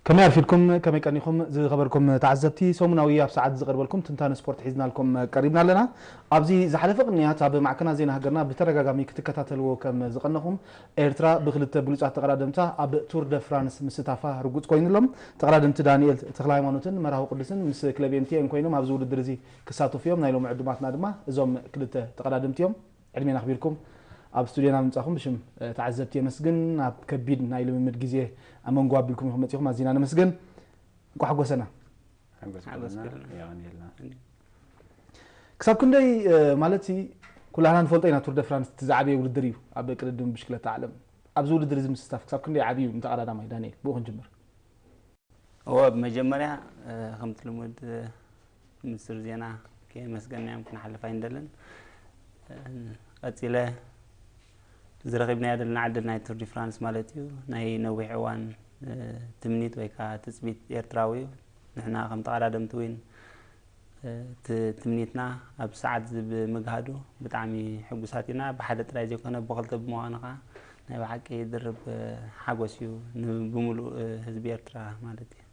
ከመይ ኣርፊድኩም፣ ከመይ ቀኒኹም ዝኸበርኩም ተዓዘብቲ? ሰሙናዊ ኣብ ሰዓት ዝቐርበልኩም ትንታነ ስፖርት ሒዝናልኩም ቀሪብና ኣለና። ኣብዚ ዝሓለፈ ቅንያት ኣብ ማዕከናት ዜና ሃገርና ብተደጋጋሚ ክትከታተልዎ ከም ዝቐነኹም፣ ኤርትራ ብክልተ ብሉጻት ተቐዳደምታ ኣብ ቱር ደ ፍራንስ ምስታፋ ርጉጽ ኮይኑሎም። ተቐዳደምቲ ዳንኤል ተኽለ ሃይማኖትን መርሃዊ ቅዱስን ምስ ክለብ ኤምቲኤን ኮይኖም ኣብዚ ውድድር እዚ ክሳተፉ እዮም። ናይ ሎሚ ዕዱማትና ድማ እዞም ክልተ ተቐዳደምቲ እዮም። ዕድሜና ኣኽቢርኩም ኣብ ስቱድዮና ምምጻእኩም ብሽም ተዓዘብቲ የመስግን። ኣብ ከቢድ ናይ ልምምድ ግዜ ኣብ መንጎ ኣቢልኩም ኢኹም መጺኹም፣ ኣዚና ነመስግን። እንኳዕ ሓጎሰና። ሓጎስ ሓጎስ ኩልና ኩልና። የቐንየልና። ክሳብ ክንደይ ማለት ኩላህና ንፈልጦ ኢና፣ ቱር ደ ፍራንስ እቲ ዝዓበየ ውድድር እዩ ኣብ ቅድድም ብሽክለታ ዓለም። ኣብዚ ውድድር እዚ ምስታፍ ክሳብ ክንደይ ዓብዩ ንተቐዳዳማይ? ዳንኤል፣ ብኡ ክንጅምር። እወ፣ ብመጀመርያ ከምቲ ልሙድ ሚኒስትር ዜና ከየመስገንናዮም ክንሓልፍ ኣይንደልን። ቀፂለ ዝረኺብናዮ ዘለና ዕድል ናይ ቱር ዲ ፍራንስ ማለት እዩ፣ ናይ ነዊሕ እዋን ትምኒት ወይ ከዓ ትፅቢት ኤርትራዊ እዩ። ንሕና ከም ተቐዳደምቲ እውን እቲ ትምኒትና ኣብ ሰዓት እዚ ብምግሃዱ ብጣዕሚ ሕጉሳት ኢና። ብሓደ ጥራይ ዘይኮነ ብኽልተ ብምዃኑ ከዓ ናይ ብሓቂ ድርብ ሓጎስ እዩ ን- ብምሉእ ህዝቢ ኤርትራ ማለት እዩ።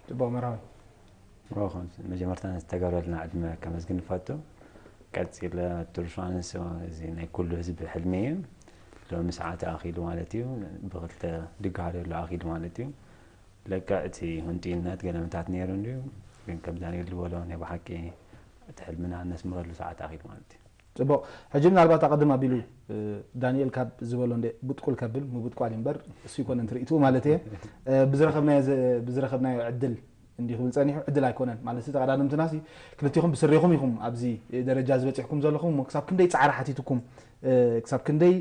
ጽቡቕ መርሃዊ። መጀመርታ ዝተገብረልና ዕድመ ከመስግን ንፈቱ። ቀፂለ ቱር ፍራንስ እዚ ናይ ኩሉ ህዝቢ ሕልሚ እዩ። ሎሚ ሰዓት ኣኺሉ ማለት እዩ። ብክልተ ድጋሃር ኣሎ ኣኺሉ ማለት እዩ። ለክዕ እቲ ህንጡይነት ገለመታት ነይሩ እንድዩ፣ ግን ከም ዳንኤል ዝበሎ ናይ ብሓቂ እቲ ሕልምና እነስምረሉ ሰዓት ኣኺሉ ማለት እዩ። ጽቡቕ። ሕጂ ምናልባት ኣቐድም ኣቢሉ ዳንኤል ካብ ዝበሎ እንደ ብጥቁል ከብል ምብጥቋል እምበር እሱ ይኮነን ትርኢቱ ማለት እየ። ብዝረኸብናዮ ዕድል እንዲ ክብል ጸኒሑ ዕድል ኣይኮነን ማለት ተቐዳደምትና ሲ ክልቲኹም ብስሬኹም ኢኹም ኣብዚ ደረጃ ዝበጺሕኩም ዘለኹም። ክሳብ ክንደይ ጻዕሪ ሓቲትኩም፣ ክሳብ ክንደይ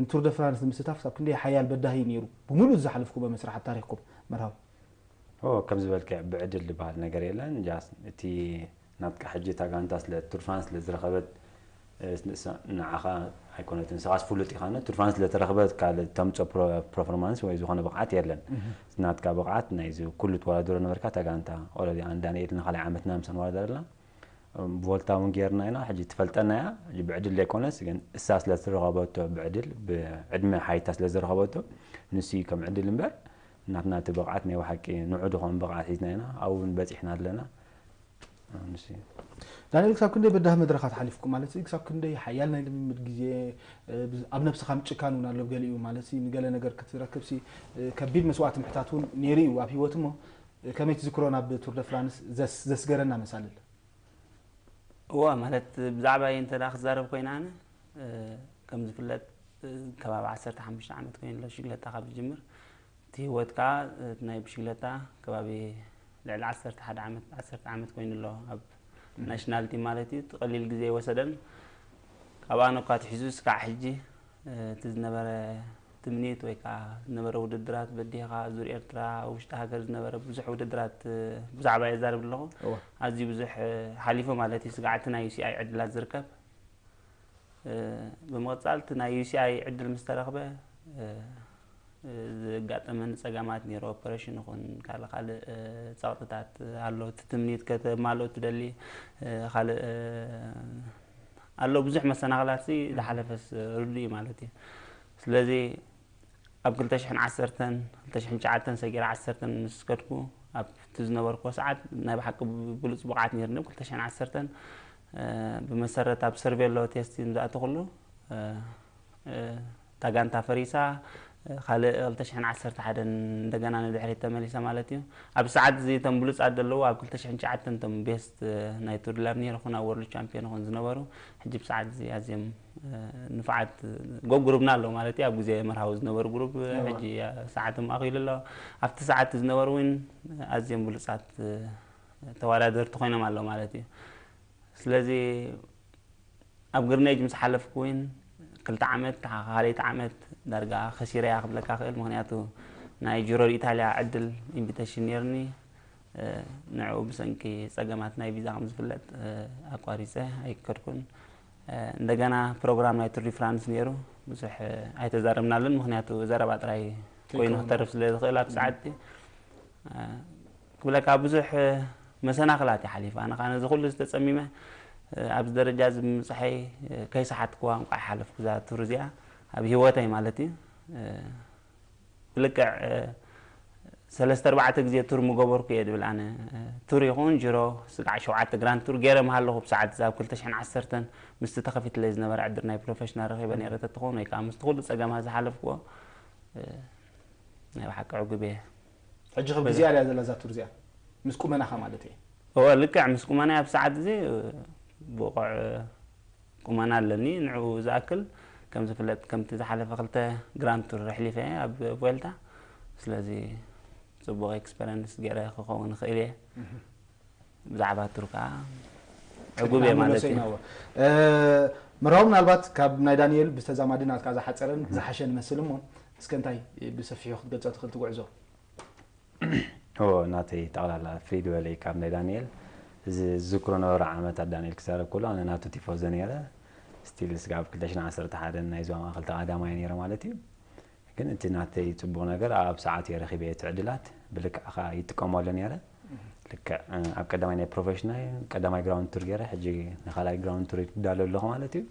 ንቱር ደ ፍራንስ ንምስታፍ ክሳብ ክንደይ ሓያል በዳሂ ነይሩ ብምሉእ ዝሓለፍኩሞ መስርሓት ታሪኽኩም? መርሃዊ። ኦ ከም ዝበልከ ብዕድል ዝበሃል ነገር የለን። ጃስ እቲ ናትካ ሕጂ እታ ጋንታ ስለ ቱርፋን ስለ ዝረኸበት ንዓኻ ኣይኮነትን፣ ንስኻስ ፍሉጥ ኢኻ። ቱርፋን ስለ ተረኽበት ካልእ ተምፅኦ ፐርፎርማንስ ወይ ዝኾነ ብቕዓት የለን። ናትካ ብቕዓት ናይዚ ኩሉ ትወዳደሮ ነበርካ እታ ጋንታ ኦረዲ ኣን ዳንኤል ንኻልኣይ ዓመትና ምስ ንወዳደር ኣለና። ቮልታ እውን ጌርና ኢና። ሕጂ ትፈልጠና እያ። ሕጂ ብዕድል ዘይኮነስ ግን እሳ ስለ ዝረኸበቶ ብዕድል ብዕድመ ሓይታ ስለ ዝረኸበቶ ንሱ እዩ ከም ዕድል እምበር ናትና እቲ ብቕዓት ናይ ብሓቂ ንዑ ድኾን ብቕዓት ሒዝና ኢና ኣብኡ እውን በፂሕና ኣለና። ንሱ እዩ። ዳንኤል ክሳብ ክንደይ በዳህ መድረኻት ሓሊፍኩም ማለት እዩ? ክሳብ ክንደይ ሓያል ናይ ልምምድ ግዜ ኣብ ነብስኻ ምጭካን እውን ኣሎ ገሊኡ ማለት እዩ። ንገለ ነገር ክትረክብ ሲ ከቢድ መስዋእቲ ምሕታት እውን ነይሩ እዩ ኣብ ህይወት እሞ ከመይ ትዝክሮ ናብ ቱር ደ ፍራንስ ዘስገረና መሳልል? እዋ ማለት ብዛዕባ እንተ ደኣ ክዛረብ ኮይነ ኣነ ከም ዝፍለጥ ከባቢ ዓሰርተ ሓሙሽተ ዓመት ኮይኑ ኣሎ ሽግለታ ካብ ዝጅምር እቲ ህይወት ከዓ ናይ ብሽግለታ ከባቢ ልዕሊ ዓሰርተ ሓደ ዓመት ዓሰርተ ዓመት ኮይኑ ኣሎ ኣብ ናሽናል ቲም ማለት እዩ። እቲ ቀሊል ግዜ ይወሰደን ካብ ኣነ እኳ ትሒዙ ስካዕ ሕጂ እቲ ዝነበረ ትምኒት ወይ ከዓ ዝነበረ ውድድራት በዲኻ ዙር ኤርትራ ኣብ ውሽጢ ሃገር ዝነበረ ብዙሕ ውድድራት ብዛዕባ የዛርብ ኣለኹ። ኣዝዩ ብዙሕ ሓሊፉ ማለት እዩ። ስጋዕ እቲ ናይ ዩሲኣይ ዕድላት ዝርከብ ብምቕፃል እቲ ናይ ዩሲኣይ ዕድል ምስ ተረኽበ ዘጋጠመኒ ፀገማት ነይሩ። ኦፐሬሽን ይኹን ካልእ ካልእ ፀቕጥታት ኣሎ። እቲ ትምኒት ከተማልኦ ትደሊ ካልእ ኣሎ። ብዙሕ መሰናኽላት ዝሓለፈስ ርዱእ እዩ ማለት እዩ። ስለዚ ኣብ ክልተ ሽሕን ዓሰርተን ክልተ ሽሕን ትሽዓተን ሰጊረ ዓሰርተን ምስ ከድኩ ኣብቲ ዝነበርኩዎ ሰዓት ናይ ብሓቂ ብሉፅ ብቕዓት ነይርኒ። ኣብ ክልተ ሽሕን ዓሰርተን ብመሰረት ኣብ ሰርቬሎ ቴስቲ ዝኣተኹሉ እታ ጋንታ ፈሪሳ ካልእ ክልተ ሽሕን ዓሰርተ ሓደን እንደገና ንድሕሪት ተመሊሰ ማለት እዩ። ኣብ ሰዓት እዚ እቶም ብሉፃት ዘለዉ ኣብ ክልተ ሽሕን ትሽዓተን እቶም ቤስት ናይ ቱር ዲ ላር ነይሩ ኹን ኣብ ወርልድ ቻምፒዮን ኹን ዝነበሩ ሕጂ ብሰዓት እዚ ኣዝዮም ንፉዓት ጎጉሩብና ኣለዉ ማለት እዩ። ኣብ ግዜ መርሃዊ ዝነበሩ ጉሩብ ሕጂ ሰዓቶም ኣኺሉ ኣሎ። ኣብቲ ሰዓት ዝነበሩ እውን ኣዝዮም ብሉፃት ተወዳደርቲ ኮይኖም ኣለዉ ማለት እዩ። ስለዚ ኣብ ግርኔጅ ምስ ሓለፍኩ እውን ክልተ ዓመት ካልኣይቲ ዓመት ዳርጋ ከሲረያ ክብለካ ክእል። ምክንያቱ ናይ ጅሮ ኢታልያ ዕድል ኢንቪቴሽን ነይርኒ። ንዕኡ ብሰንኪ ፀገማት ናይ ቪዛ ከም ዝፍለጥ ኣቋሪፀ ኣይከድኩን። እንደገና ፕሮግራም ናይ ቱር ዲ ፍራንስ ነይሩ ብዙሕ ኣይተዛረብናሉን። ምክንያቱ ዘረባ ጥራይ ኮይኑ ክተርፍ ስለ ዝኽእል ኣብ ሰዓት ክብለካ ብዙሕ መሰናኽላት እዩ ሓሊፉ። ኣነ ከዓ ነዚ ኩሉ ዝተፀሚመ ኣብዚ ደረጃ እዚ ብምብፅሐይ ከይሰሓትክዋ እንቋዕ ሓለፍኩ እዛ ቱር እዚኣ ኣብ ህይወተይ ማለት እዩ። ብልክዕ ሰለስተ ኣርባዕተ ግዜ ቱር ምገበርኩ እየ ድብል ኣነ። ቱር ይኹን ጅሮ፣ ስጋዕ ሸውዓተ ግራንድ ቱር ገይረ ምሃለኹ ብሰዓት እዛ ኣብ ክልተ ሽሕን ዓሰርተን ምስቲ ተኸፊትለይ ዝነበረ ዕድር ናይ ፕሮፌሽናል ረኺበ ነይረ ተትኸውን ወይ ከዓ ምስቲ ኩሉ ፀገማ ዝሓለፍክዎ፣ እ፣ ናይ ብሓቂ ዕጉብ እየ። ሕጂ ከም ግዜኣ ድያ ዘላ እዛ ቱር እዚኣ? ምስ ቁመናኻ ማለት እየ። እወ፣ ልክዕ ምስ ቁመና ኣብ ሰዓት እዚ ብቑዕ ቁመና ኣለኒ። ንዕኡ ዝኣክል ከም ዝፍለጥ ከምቲ ዝሓለፈ ክልተ ግራንድ ቱር ኣሕሊፈ እየ ኣብ ቮልታ። ስለዚ ፅቡቕ ኤክስፐረንስ ገይረ ክኸውን ይኽእል እየ። ብዛዕባ ቱር ከዓ ዕጉብ እየ ማለት እዩ። መርሃዊ ምናልባት ካብ ናይ ዳንኤል ብተዛማዲ ናትካ ዝሓፀረን ዝሓሸን መስል እሞ እስከ እንታይ ብሰፊሑ ክትገልፆ ትኽእል ትጉዕዞ? ኦ ናተይ ጠቕላላ ፍልይ ዝበለ እዩ ካብ ናይ ዳንኤል። እዚ ዝዝክሮ ነበረ ዓመታት ዳንኤል ክዛረብ ከሎ ኣነ ናቱ ቲፎዞ ነይረ። ስቲል ስጋብ ክልተ ሽሕን ዓሰርተ ሓደን ናይ ዞባ ማእኸል ተቐዳማይ ነይረ ማለት እዩ። ግን እቲ ናተይ ፅቡቕ ነገር ኣብ ሰዓት እየ ረኺበ እቲ ዕድላት ብልክዕ ከዓ ይጥቀመሉ ነይረ። ልክዕ ኣብ ቀዳማይ ናይ ፕሮፌሽናል ቀዳማይ ግራውንድ ቱር ገይረ ሕጂ ንካልኣይ ግራውንድ ቱር ይዳሎ ኣለኹ ማለት እዩ።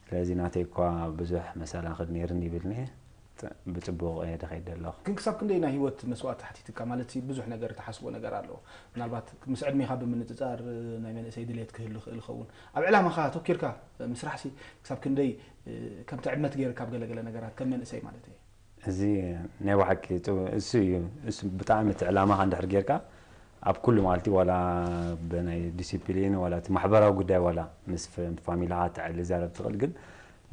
ስለዚ ናተይ እኳ ብዙሕ መሰናኽል ነይርኒ ይብል እኒሀ። ብፅቡቕ እየ ደኸይደ ኣለኹ። ግን ክሳብ ክንደይ ናይ ህይወት መስዋእቲ ኣሕቲትካ ማለት ብዙሕ ነገር ትሓስቦ ነገር ኣሎ። ምናልባት ምስ ዕድሜኻ ብምንፅፃር ናይ መንእሰይ ድሌት ክህሉ ይኽእል ይኸውን። ኣብ ዕላማኻ ኣተኪርካ ምስራሕ ሲ ክሳብ ክንደይ ከምቲ ዕድመት ገይርካ ኣብ ገለገለ ነገራት ከም መንእሰይ ማለት እየ። እዚ ናይ ብሓቂ እሱ እዩ። እሱ ብጣዕሚ እቲ ዕላማኻ እንድሕር ጌርካ ኣብ ኩሉ ማለት እዩ ዋላ ብናይ ዲሲፕሊን ዋላ እቲ ማሕበራዊ ጉዳይ ዋላ ምስ ፋሚላኻ ትዕሊ ዛረብ ትኽእል ግን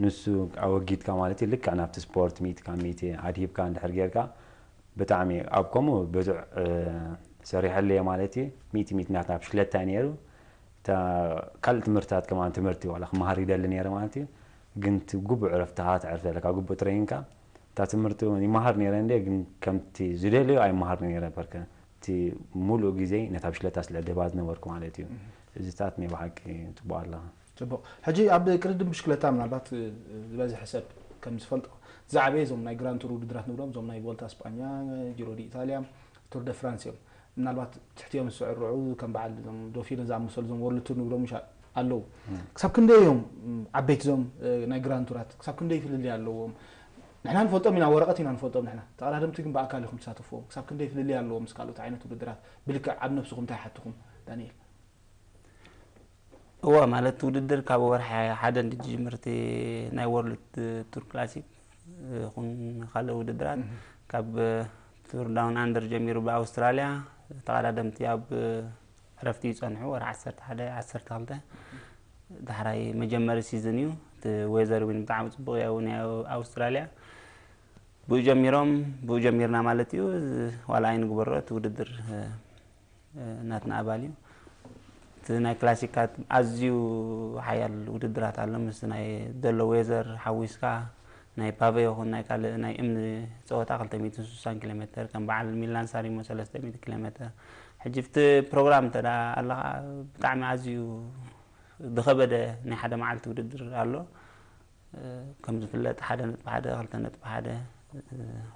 ንሱ ኣወጊድካ ማለት እዩ ልክዕ ናብቲ ስፖርት ሚእቲ ካብ ሚእቲ ኣድሂብካ እንድሕር ጌርካ ብጣዕሚ ኣብ ከምኡ ብዙሕ ሰሪሐሉ እየ ማለት እዩ። ሚእቲ ሚእቲ ናትና ብሽክለታ እዩ ነይሩ። እታ ካልእ ትምህርትታት ከማን ትምህርቲ ዋላ ክመሃር ይደሊ ነይረ ማለት እዩ። ግን እቲ ግቡእ ዕረፍትኻ ተዕርፍ ዘለካ ግቡእ ትሬኒንካ እታ ትምህርቲ እውን ይመሃር ነይረ እንደ ግን ከምቲ ዝደልዮ ኣይመሃር ነይረ በርከ እቲ ሙሉእ ግዜ ነታ ብሽክለታ ስለ ድህባ ዝነበርኩ ማለት እዩ። እዚታት ናይ ብሓቂ ፅቡቅ ኣለኻ። ፅቡቅ። ሕጂ ኣብ ቅድድም ብሽክለታ ምናልባት ዝበዝሐ ሰብ ከም ዝፈልጦ ዝዓበየ እዞም ናይ ግራንድ ቱር ውድድራት ንብሎም እዞም ናይ ቮልታ ስጳኛ፣ ጂሮ ዲ ኢታልያ፣ ቱር ደ ፍራንስ እዮም። ምናልባት ትሕቲኦም ዝስዕርዑ ከም በዓል እዞም ዶፊነ ዝኣመሰሉ እዞም ወርልድ ቱር ንብሎም ምሽ ኣለዉ። ክሳብ ክንደይ እዮም ዓበይቲ እዞም ናይ ግራንድ ቱራት ክሳብ ክንደይ ፍልልይ ኣለዎም? ንሕና ንፈልጦም ኢና፣ ወረቐት ኢና ንፈልጦም ንሕና ተቐዳደምቲ ግን ብኣካል ኢኹም ትሳተፍዎም። ክሳብ ክንደይ ፍልልይ ኣለዎም ምስ ካልኦት ዓይነት ውድድራት? ብልክዕ ኣብ ነብስኹም እንታይ ሓትኹም ዳንኤል? እወ ማለት ውድድር ካብ ወርሒ ሓደ እንድጅምርቲ ናይ ወርልድ ቱር ክላሲክ ይኹን ካልእ ውድድራት ካብ ቱር ዳውን ኣንደር ጀሚሩ ብኣውስትራልያ ተቐዳደምቲ ኣብ ዕረፍቲ ይፀንሑ ወርሒ ዓሰርተ ሓደ ዓሰርተ ክልተ ዳሕራይ መጀመሪ ሲዝን እዩ። እቲ ዌዘር እውን ብጣዕሚ ፅቡቅ እዩ ናይ ኣውስትራልያ። ብኡ ጀሚሮም ብኡ ጀሚርና ማለት እዩ። ዋላ ኣይንግበሮ እቲ ውድድር ናትና ኣባል እዩ። እቲ ናይ ክላሲካት ኣዝዩ ሓያል ውድድራት ኣሎ ምስ ናይ ዘሎ ዌዘር ሓዊስካ ናይ ፓቨ ይኹን ናይ ካልእ ናይ እምኒ ፀወታ ክልተ ሚእትን ስሳን ኪሎ ሜትር ከም በዓል ሚላን ሳሪሞ ሰለስተ ሚእቲ ኪሎ ሜትር። ሕጂ ብቲ ፕሮግራም እንተ ኣለኻ ብጣዕሚ ኣዝዩ ዝኸበደ ናይ ሓደ መዓልቲ ውድድር ኣሎ። ከም ዝፍለጥ ሓደ ነጥቢ ሓደ ክልተ ነጥቢ ሓደ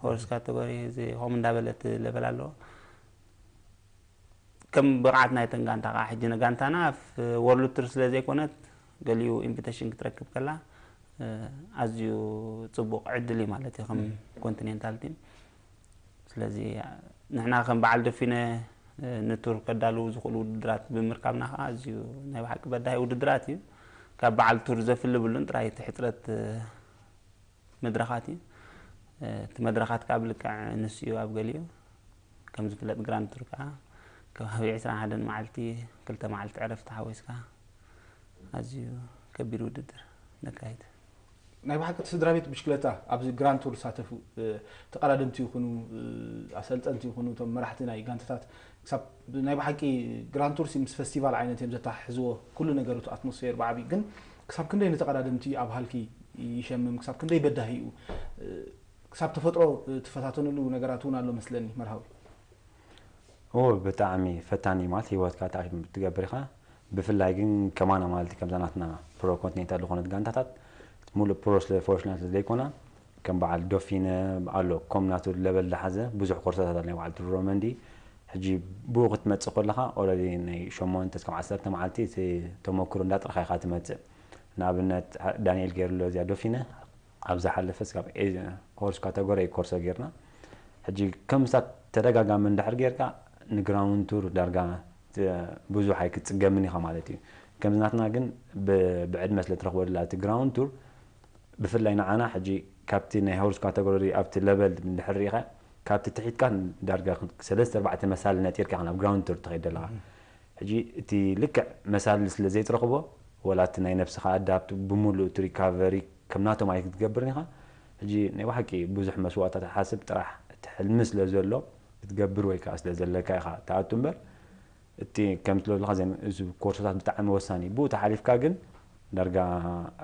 ሆርስ ካተጎሪ እዚ ከምኡ እንዳበለት ለበል ኣለዎ። ከም ብቕዓት ናይተን ጋንታ ከዓ ሕጂ ንጋንታና ወርልድ ቱር ስለ ዘይኮነት ገሊኡ ኢንቪቴሽን ክትረክብ ከላ ኣዝዩ ፅቡቕ ዕድል እዩ ማለት እዩ ከም ኮንቲኔንታል ቲም። ስለዚ ንሕና ከም በዓል ደፊነ ንቱር ከዳልዉ ዝኽእሉ ውድድራት ብምርካብና ከዓ ኣዝዩ ናይ ብሓቂ በዳሂ ውድድራት እዩ። ካብ በዓል ቱር ዘፍሊ ብሉን ጥራይ እቲ ሕፅረት መድረኻት እዩ። እቲ መድረኻት ከዓ ብልክዕ ንሱ እዩ ኣብ ገሊኡ ከም ዝፍለጥ ግራንድ ቱር ከዓ ከባቢ ዕስራን ሓደን መዓልቲ ክልተ መዓልቲ ዕረፍቲ ሓዊስካ ኣዝዩ ከቢድ ውድድር ነካይድ። ናይ ብሓቂ እቲ ስድራ ቤት ብሽክለታ ኣብዚ ግራንድ ቱር ዝሳተፉ ተቐዳደምቲ ይኹኑ ኣሰልጠንቲ ይኹኑ እቶም መራሕቲ ናይ ጋንታታት ክሳብ ናይ ብሓቂ ግራንድ ቱር ምስ ፈስቲቫል ዓይነት እዮም ዘተሓሕዝዎ ኩሉ ነገሩ እቲ ኣትሞስፌር ብዓብዩ ግን ክሳብ ክንደይ ንተቐዳደምቲ ኣብ ሃልኪ ይሸምም ክሳብ ክንደይ በዳሂ እዩ ክሳብ ተፈጥሮ ትፈታተንሉ ነገራት እውን ኣሎ መስለኒ መርሃዊ። እዎ ብጣዕሚ ፈታኒ ማለት ህይወትካ ተኣሽም ትገብር ኢኻ። ብፍላይ ግን ከማና ማለት ከምዛ ናትና ፕሮ ኮንቲኔንታል ዝኾነት ጋንታታት ሙሉእ ፕሮ ስለ ፕሮፌሽናል ስለ ዘይኮና ከም በዓል ዶፊነ ኣሎ ከም ናቱ ለበል ዝሓዘ ብዙሕ ኮርሳታት ኣሎ ናይ በዓል ቱር ሮመንዲ ሕጂ ብኡ ክትመፅእ ከለኻ ኦረዲ ናይ ሸሞንተ እስካብ ዓሰርተ መዓልቲ እቲ ተመክሮ እንዳጥርካ ኢኻ ትመፅእ። ንኣብነት ዳንኤል ገይሩሎ እዚኣ ዶፊነ ኣብ ዝሓለፈ ስጋብ ሆርስ ካተጎሪ ኮርሶ ጌርና ሕጂ ከም ስታት ተደጋጋሚ እንድሕር ጌርካ ንግራውንድ ቱር ዳርጋ ት- ብዙሕ ኣይክትጽገምን ኢኻ ማለት እዩ። ከምዚ ናትና ግን ብ- ብዕድመ ስለ ትረኽቦ ድላ እቲ ግራውንድ ቱር ብፍላይ ንዓና ሕጂ ካብቲ ናይ ሆርስ ካተጎሪ ኣብቲ ለቨል እንድሕር ርኢኻ ካብቲ ትሒትካ ዳርጋ ሰለስተ ኣርባዕተ መሳሊ ነጢርካ ኢኻ ናብ ግራውንድ ቱር ትኸይድ ዘለኻ። ሕጂ እቲ ልክዕ መሳሊ ስለ ዘይትረኽቦ ወላ እቲ ናይ ነብስኻ ኣዳፕት ብምሉእ እቲ ሪካቨሪ ከም ናቶም ኣይክትገብርን ኢኻ። ሕጂ ናይ ብሓቂ ብዙሕ መስዋእታት ሓስብ ጥራሕ እቲ ሕልሚ ስለ ዘሎ ክትገብር ወይ ከዓ ስለ ዘለካ ኢኻ ትኣቱ እምበር እቲ ከም ትለለኻ እዚ ኮርሶታት ብጣዕሚ ወሳኒ እዩ። ብኡ ተሓሊፍካ ግን ዳርጋ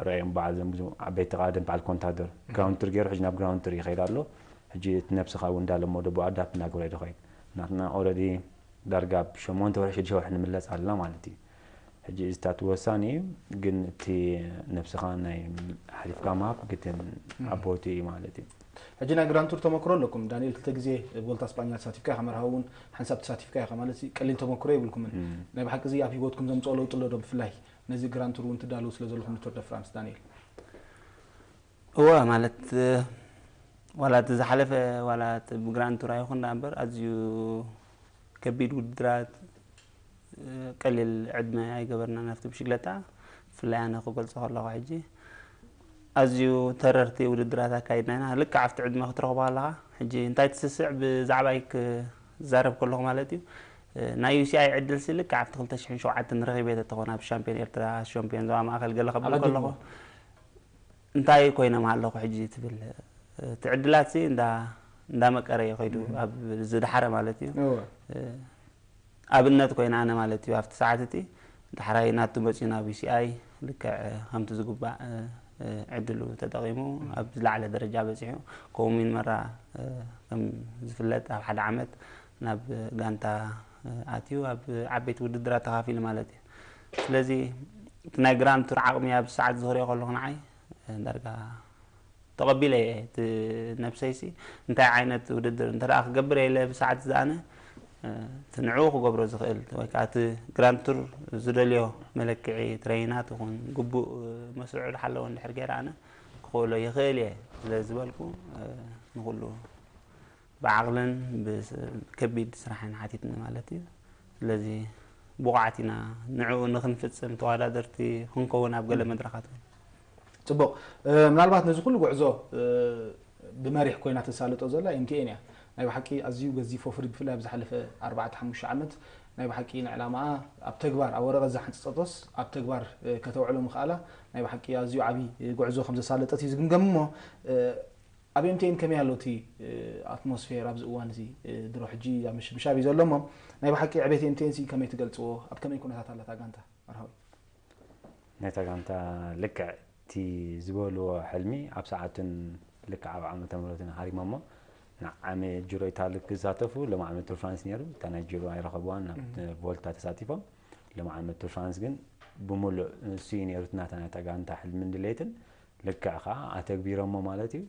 ረእዮም በዓል ዘምግዙ ዓበይቲ ተቓደም በዓል ኮንታደር ግራውንድ ቱር ገይሩ ሕጂ ናብ ግራውንድ ቱር ይኸይድ ኣሎ። ሕጂ እቲ ነብስኻ እውን እንዳለመዶ ብኡ ኣዳፕት እናገብረ ይኸይድ ናትና ኦረዲ ዳርጋ ብ ሸሞንተ ወርሒ ሽዱሽተ ወርሒ ንምለስ ኣለና ማለት እዩ። ሕጂ እዚታት ወሳኒ እዩ፣ ግን እቲ ነብስኻ ናይ ሓሊፍካ ምሃብ ግድን ኣብ ቦትኡ እዩ ማለት እዩ። ሕጂ ናይ ግራንድ ቱር ተመክሮ ኣለኩም ዳንኤል፣ ክልተ ግዜ ቮልታ ስጳኛ ተሳቲፍካ ኢኻ፣ መርሃዊ እውን ሓንሳብ ተሳቲፍካ ኢኻ ማለት እዩ። ቀሊል ተመክሮ የብልኩምን። ናይ ብሓቂ እዚ ኣብ ሂወትኩም ዘምፅኦ ለውጢ ኣሎ ዶ? ብፍላይ ነዚ ግራንድ ቱር እውን ትዳለዉ ስለ ዘለኹም ንቱር ደ ፍራንስ ዳንኤል። እወ ማለት ዋላ እቲ ዝሓለፈ ዋላ እቲ ብግራንድ ቱር ኣይኹን ዳ እምበር ኣዝዩ ከቢድ ውድድራት ቀሊል ዕድመ ኣይገበርና ናብቲ ብሽግለታ። ብፍላይ ኣነ ክገልፆ ከለኹ ሕጂ ኣዝዩ ተረርቲ ውድድራት ኣካይድና ኢና። ልክዕ ኣብቲ ዕድመ ክትረኽቦ ኣለኻ። ሕጂ እንታይ ትስስዕ ብዛዕባይ ክዛረብ ከለኹ ማለት እዩ ናይ ዩሲኣይ ዕድል ሲ ልክዕ ኣብቲ ክልተ ሽሕን ሸውዓተን ረኺበ ተተኾን ኣብ ሻምፒዮን ኤርትራ ሻምፒዮን ዞባ ማእኸል ገለ ከብል ከለኹ እንታይ ኮይነ ኣለኹ ሕጂ ትብል እቲ ዕድላት ሲ እንዳ እንዳመቀረ እዩ ከይዱ ኣብ ዝድሓረ ማለት እዩ። ኣብነት ኮይነ ኣነ ማለት እዩ ኣብቲ ሰዓት እቲ ዳሕራይ ናቱ መፅኡ ናብ ዩሲኣይ ልክዕ ከምቲ ዝግባእ ዕድሉ ተጠቂሙ ኣብ ዝለዓለ ደረጃ በፂሑ። ከምኡ ሚን መራ ከም ዝፍለጥ ኣብ ሓደ ዓመት ናብ ጋንታ ኣትዩ ኣብ ዓበይቲ ውድድራት ተኻፊሉ ማለት እዩ። ስለዚ እቲ ናይ ግራንድ ቱር ዓቕሚ ኣብ ሰዓት ዝኽሪኦ ከለኹ ንዓይ ዳርጋ ተቐቢለ እየ እቲ ነብሰይሲ እንታይ ዓይነት ውድድር እንተ ደኣ ክገብር እየ ኢለ ብሰዓት ዝኣነ እቲ ንዕኡ ክገብሮ ዝኽእል ወይ ከዓ እቲ ግራንድ ቱር ዝደልዮ መለክዒ ትረይናት ይኹን ግቡእ መስርዑ ዝሓለወ እንድሕር ገይረ ኣነ ክኽእሎ ይኽእል እየ ስለ ዝበልኩ ንኹሉ ብዓቕልን ብከቢድ ስራሕን ሓቲትኒ ማለት እዩ። ስለዚ ብቑዓት ኢና ንዕኡ ንክንፍፅም ተወዳደርቲ ክንከውን ኣብ ገለ መድረኻት እውን። ፅቡቕ። ምናልባት ነዚ ኩሉ ጉዕዞ ብመሪሕ ኮይና ተሳልጦ ዘላ ኤምቲኤን እያ። ናይ ብሓቂ ኣዝዩ ገዚፍ ወፍሪ ብፍላይ ኣብ ዝሓለፈ ኣርባዕተ ሓሙሽተ ዓመት ናይ ብሓቂ ንዕላማኣ ኣብ ተግባር ኣብ ወረቐት ዝሓንፀፀቶስ ኣብ ተግባር ከተውዕሎ ምኽኣላ ናይ ብሓቂ ኣዝዩ ዓብዪ ጉዕዞ ከም ዘሳለጠት እዩ ዝግምገም። እሞ ኣብ ኤምቲኤን ከመይ ኣሎ እቲ ኣትሞስፌር ኣብዚ እዋን እዚ? ድሮ ሕጂ ምሽብሻብ እዩ ዘሎ እሞ ናይ ብሓቂ ዕቤት ኤምቲኤን ሲ ከመይ ትገልፅዎ? ኣብ ከመይ ኩነታት ኣላ እታ ጋንታ መርሃዊ? ናይታ ጋንታ ልክዕ እቲ ዝበልዎ ሕልሚ ኣብ ሰዓቱን ልክዕ ኣብ ዓመተ ምህረትን ሃሪሞሞ ንዓመ ጅሮ ኢታሊ ክሳተፉ ሎም ዓመት ቱር ፍራንስ ነይሩ። እታ ናይ ጅሮ ኣይረኸብዋን ናብ ቮልታ ተሳቲፎም። ሎም ዓመት ቱር ፍራንስ ግን ብምሉእ ንሱ እዩ ነይሩ እቲ ናታ ናይታ ጋንታ ሕልምን ድሌትን። ልክዕ ከዓ ኣተግቢሮሞ ማለት እዩ።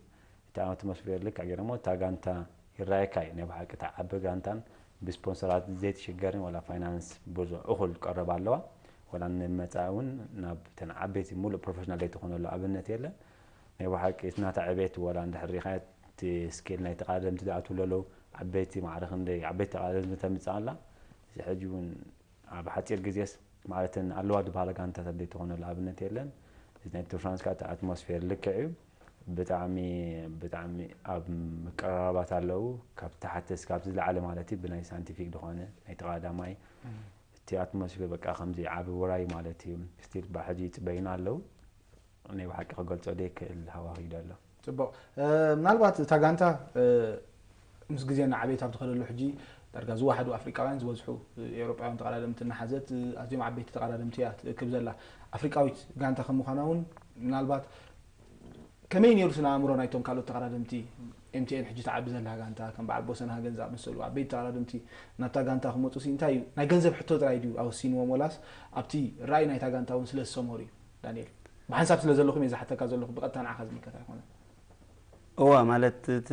እቲ ኣትሞስፌር ልክዕ ገይሮሞ እታ ጋንታ ይረኣየካ እዩ ናይ ብሓቂ እታ ዓቢ ጋንታን ብስፖንሰራት ዘይትሽገርን ዋላ ፋይናንስ ብዙሕ እኹል ቀረብ ኣለዋ። ዋላ ንመፃኢ እውን ናብ ተን ዓበይቲ ሙሉእ ፕሮፌሽናል ዘይትኾነሉ ኣብነት የለን። ናይ ብሓቂ እቲ ናታ ዕቤት ዋላ እንድሕር ሪኢኻ እቲ ስኬል ናይ ተቓደምቲ ዝኣትዉ ዘለዉ ዓበይቲ ማዕረ ክንደይ ዓበይቲ ተቓደምቲ ተምፅእ ኣላ። እዚ ሕጂ እውን ኣብ ሓፂር ግዜስ ማለትን ኣለዋ ዝበሃላ ጋንታታት ዘይትኾነሉ ኣብነት የለን። እዚ ናይ ቱር ፍራንስ ከዓ እቲ ኣትሞስፌር ልክዕ እዩ። ብጣዕሚ ብጣዕሚ ኣብ ምቅርራባት ኣለዉ ካብ ታሕቲ እስካብ ዝለዓለ ማለት እዩ ብናይ ሳይንቲፊክ ዝኾነ ናይ ተቓዳማይ እቲ ኣትሞስፌር በቃ ከምዚ ዓቢ ውራይ ማለት እዩ። ስቲል ብሕጂ ይፅበዩና ኣለዉ። ናይ ብሓቂ ክገልፆ ዘይክእል ሃዋህዩ ኣሎ። ፅቡቕ። ምናልባት እታ ጋንታ ምስ ግዜ እናዓበየት ኣብ ትኸደሉ ሕጂ ዳርጋ ዝወሓዱ ኣፍሪቃውያን ዝበዝሑ ኤውሮጳውያን ተቐዳደምቲ እናሓዘት ኣዝዮም ዓበይቲ ተቐዳደምቲ እያ ትእክብ ዘላ። ኣፍሪቃዊት ጋንታ ከም ምዃና እውን ምናልባት ከመይ ነይሩ ስነ ኣእምሮ ናይቶም ካልኦት ተቐዳደምቲ? ኤምቲኤን ሕጂ ትዓቢ ዘላ ጋንታ ከም በዓል ቦሰን ሃገን ዝኣመሰሉ ዓበይቲ ተቐዳደምቲ ናብታ ጋንታ ክመፁ ሲ እንታይ እዩ ናይ ገንዘብ ሕቶ ጥራይ ድዩ ኣወሲንዎም ወላስ ኣብቲ ራእይ ናይታ ጋንታ እውን ስለ ዝሰመሩ እዩ? ዳንኤል ብሓንሳብ ስለ ዘለኹም እየ ዝሓተካ ዘለኹ ብቐጥታ ንዓኻ ዝምልከት ኣይኮነን። እወ ማለት እቲ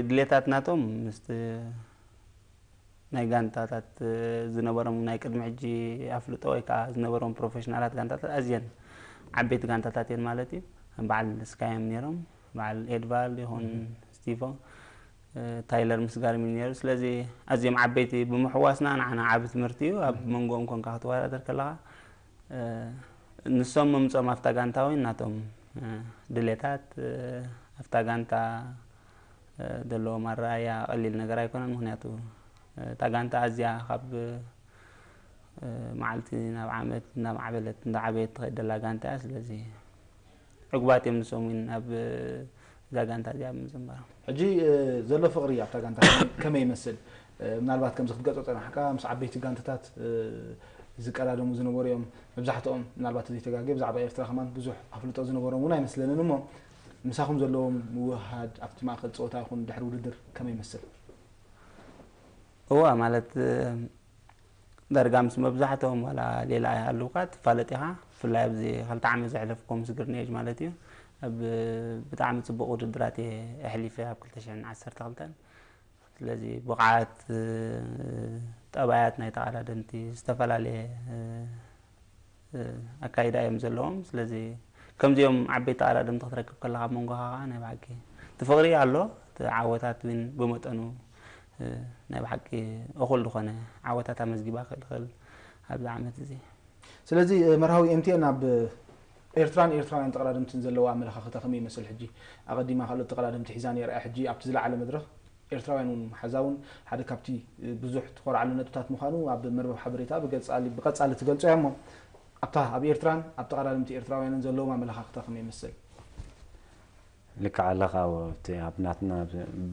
ድሌታት ናቶም ምስቲ ናይ ጋንታታት ዝነበሮም ናይ ቅድሚ ሕጂ ኣፍልጦ ወይ ከዓ ዝነበሮም ፕሮፌሽናላት ጋንታታት ኣዝየን ዓበይቲ ጋንታታት እየን ማለት እዩ። ከም በዓል ስካዮም ነይሮም በዓል ኤድቫል ይኹን ስቲፎ ታይለር ምስ ጋርሚን ነይሩ። ስለዚ ኣዝዮም ዓበይቲ ብምሕዋስና ንዓና ዓቢ ትምህርቲ እዩ። ኣብ መንጎኦም ኮንካ ክትወዳደር ከለኻ ንሶም መምጾም ኣብታ ጋንታ ወይ ናቶም ድሌታት ኣብታ ጋንታ ዘለዎም ኣረኣያ ቀሊል ነገር ኣይኮነን። ምክንያቱ እታ ጋንታ ኣዝያ ካብ መዓልቲ ናብ ዓመት እንዳማዕበለት እንዳዓበየት ትኸይድ ዘላ ጋንታ እያ። ስለዚ ዕጉባት እዮም ንሶም እውን ኣብ እዛ ጋንታ እዚኣ ብምዝንባሮም። ሕጂ ዘሎ ፍቕሪ ኣብታ ጋንታ ከመይ ይመስል? ምናልባት ከምዚ ክትገልጾ ጸናሕካ ምስ ዓበይቲ ጋንታታት ዝቀዳደሙ ዝነበሩ እዮም መብዛሕትኦም። ምናልባት ዘይተጋግየ ብዛዕባ ኤርትራ ከማን ብዙሕ ኣፍልጦ ዝነበሮም እውን ኣይመስለንን እሞ ምሳኹም ዘለዎም ምውህሃድ ኣብቲ ማእከል ጸወታ ይኹን ድሕሪ ውድድር ከመይ ይመስል? እዋ ማለት ዳርጋ ምስ መብዛሕትኦም ዋላ ሌላ ኣይሃልውካ ትፋለጥ ኢኻ። ብፍላይ ኣብዚ ክልተ ዓመት ዘሕለፍኩም ምስ ግርኔጅ ማለት እዩ ኣብ ብጣዕሚ ጽቡቕ ውድድራት እየ ኣሕሊፈ ኣብ ክልተ ሽሕን ዓሰርተ ክልተን። ስለዚ ብቕዓት ጠባያት ናይ ተቓዳደምቲ ዝተፈላለየ ኣካይዳ እዮም ዘለዎም። ስለዚ ከምዚኦም ዓበይቲ ተቓዳደምቲ ክትረክብ ከለካ ኣብ መንጎኻ ከዓ ናይ ብሓቂ እቲ ፍቕሪ ኣሎ። እቲ ዓወታት እውን ብመጠኑ ናይ ብሓቂ እኹል ዝኾነ ዓወታት ኣመዝጊባ ክእል ክእል ኣብዚ ዓመት እዚ። ስለዚ መርሃዊ ኤምቲኤን ኣብ ኤርትራን ኤርትራውያን ተቐዳደምትን ዘለዋ ኣመለኻኽታ ከመይ ይመስል? ሕጂ ኣቐዲማ ካልኦት ተቐዳደምቲ ሒዛ ነይራ እያ። ሕጂ ኣብቲ ዝለዓለ መድረኽ ኤርትራውያን እውን ሓዛ እውን ሓደ ካብቲ ብዙሕ ትኾርዓሉ ነጥብታት ምዃኑ ኣብ መርበብ ሓበሬታ ብገጻሊ- ብቐጻሊ ትገልጾ እያ። እሞ ኣብታ ኣብ ኤርትራን ኣብ ተቐዳደምቲ ኤርትራውያንን ዘለዎም ኣመለኻኽታ ከመይ ይመስል? ልክዕ ኣለኻ። እቲ ኣብ ናትና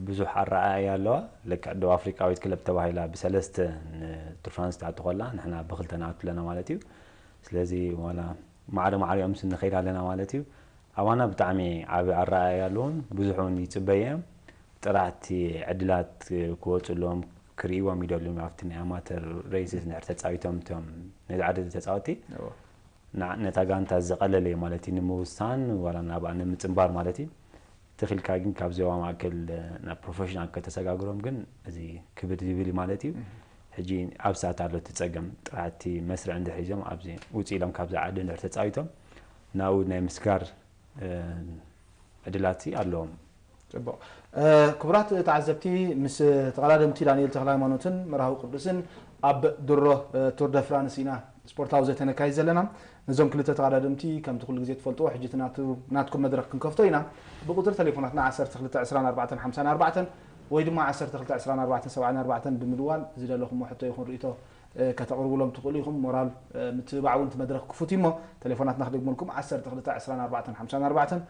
ብዙሕ ኣረኣእያ ኣለዋ። ልክዕ ደቡብ ኣፍሪቃዊት ክለብ ተባሂላ ብሰለስተ ንቱር ፍራንስ ትኣቱ ከላ ንሕና ብክልተ ንኣቱ ኣለና ማለት እዩ። ስለዚ ዋላ ማዕረ ማዕሪኦም ምስ ንኸይድ ኣለና ማለት እዩ። ኣባና ብጣዕሚ ዓቢ ኣረኣእያ ኣለዎም። ብዙሕ እውን ይጽበየ እዮም። ጥራሕቲ ዕድላት ክወፅሎም ክርእይዎም ይደልዩ ኣብቲ ናይ ኣማተር ሬስስ ንድሕር ተፃዊቶም እቶም ነዚ ዓደድ ተፃወቲ ነታ ጋንታ ዘቐለለ እዩ ማለት እዩ ንምውሳን ዋላ ናብኣ ንምፅንባር ማለት እዩ። ተኺልካ ግን ካብ ዞባ ማእከል ናብ ፕሮፌሽናል ከተሰጋግሮም ግን እዚ ክብድ ዝብል ማለት እዩ። ሕጂ ኣብ ሰዓት ኣሎ እቲ ፀገም ጥራሕቲ መስርዕ እንድሕር ሒዞም ኣብዚ ውፅእ ኢሎም ካብዚ ዓዲ እንድሕር ተፃዊቶም ናብኡ ናይ ምስጋር ዕድላት ኣለዎም። ፅቡቕ። ክቡራት ተዓዘብቲ፣ ምስ ተቐዳደምቲ ዳንኤል ተኽለሃይማኖትን መርሃዊ ቅዱስን ኣብ ድሮ ቱር ደ ፍራንስ ኢና ስፖርታዊ ዘተ ነካይድ ዘለና። ነዞም ክልተ ተቐዳደምቲ ከምቲ ኩሉ ግዜ ትፈልጥዎ፣ ሕጂ እቲ ናቱ- ናትኩም መድረኽ ክንከፍቶ ኢና። ብቁፅሪ ቴሌፎናትና ዓሰርተ ክልተ ዕስራን ኣርባዕተን ሓምሳን ኣርባዕተን ወይ ድማ ዓሰርተ ክልተ ዕስራን ኣርባዕተን ሰብዓን ኣርባዕተን ብምድዋል ዝደለኹምዎ ሕቶ ይኹን ርእይቶ ከተቕርቡሎም ትኽእሉ ኢኹም። ሞራል ምትብባዕ እውን እቲ መድረኽ ክፉት እዩ እሞ ቴሌፎናትና ክደግመልኩም ዓሰርተ ክልተ ዕስራን ኣርባዕተን ሓምሳን ኣርባዕተን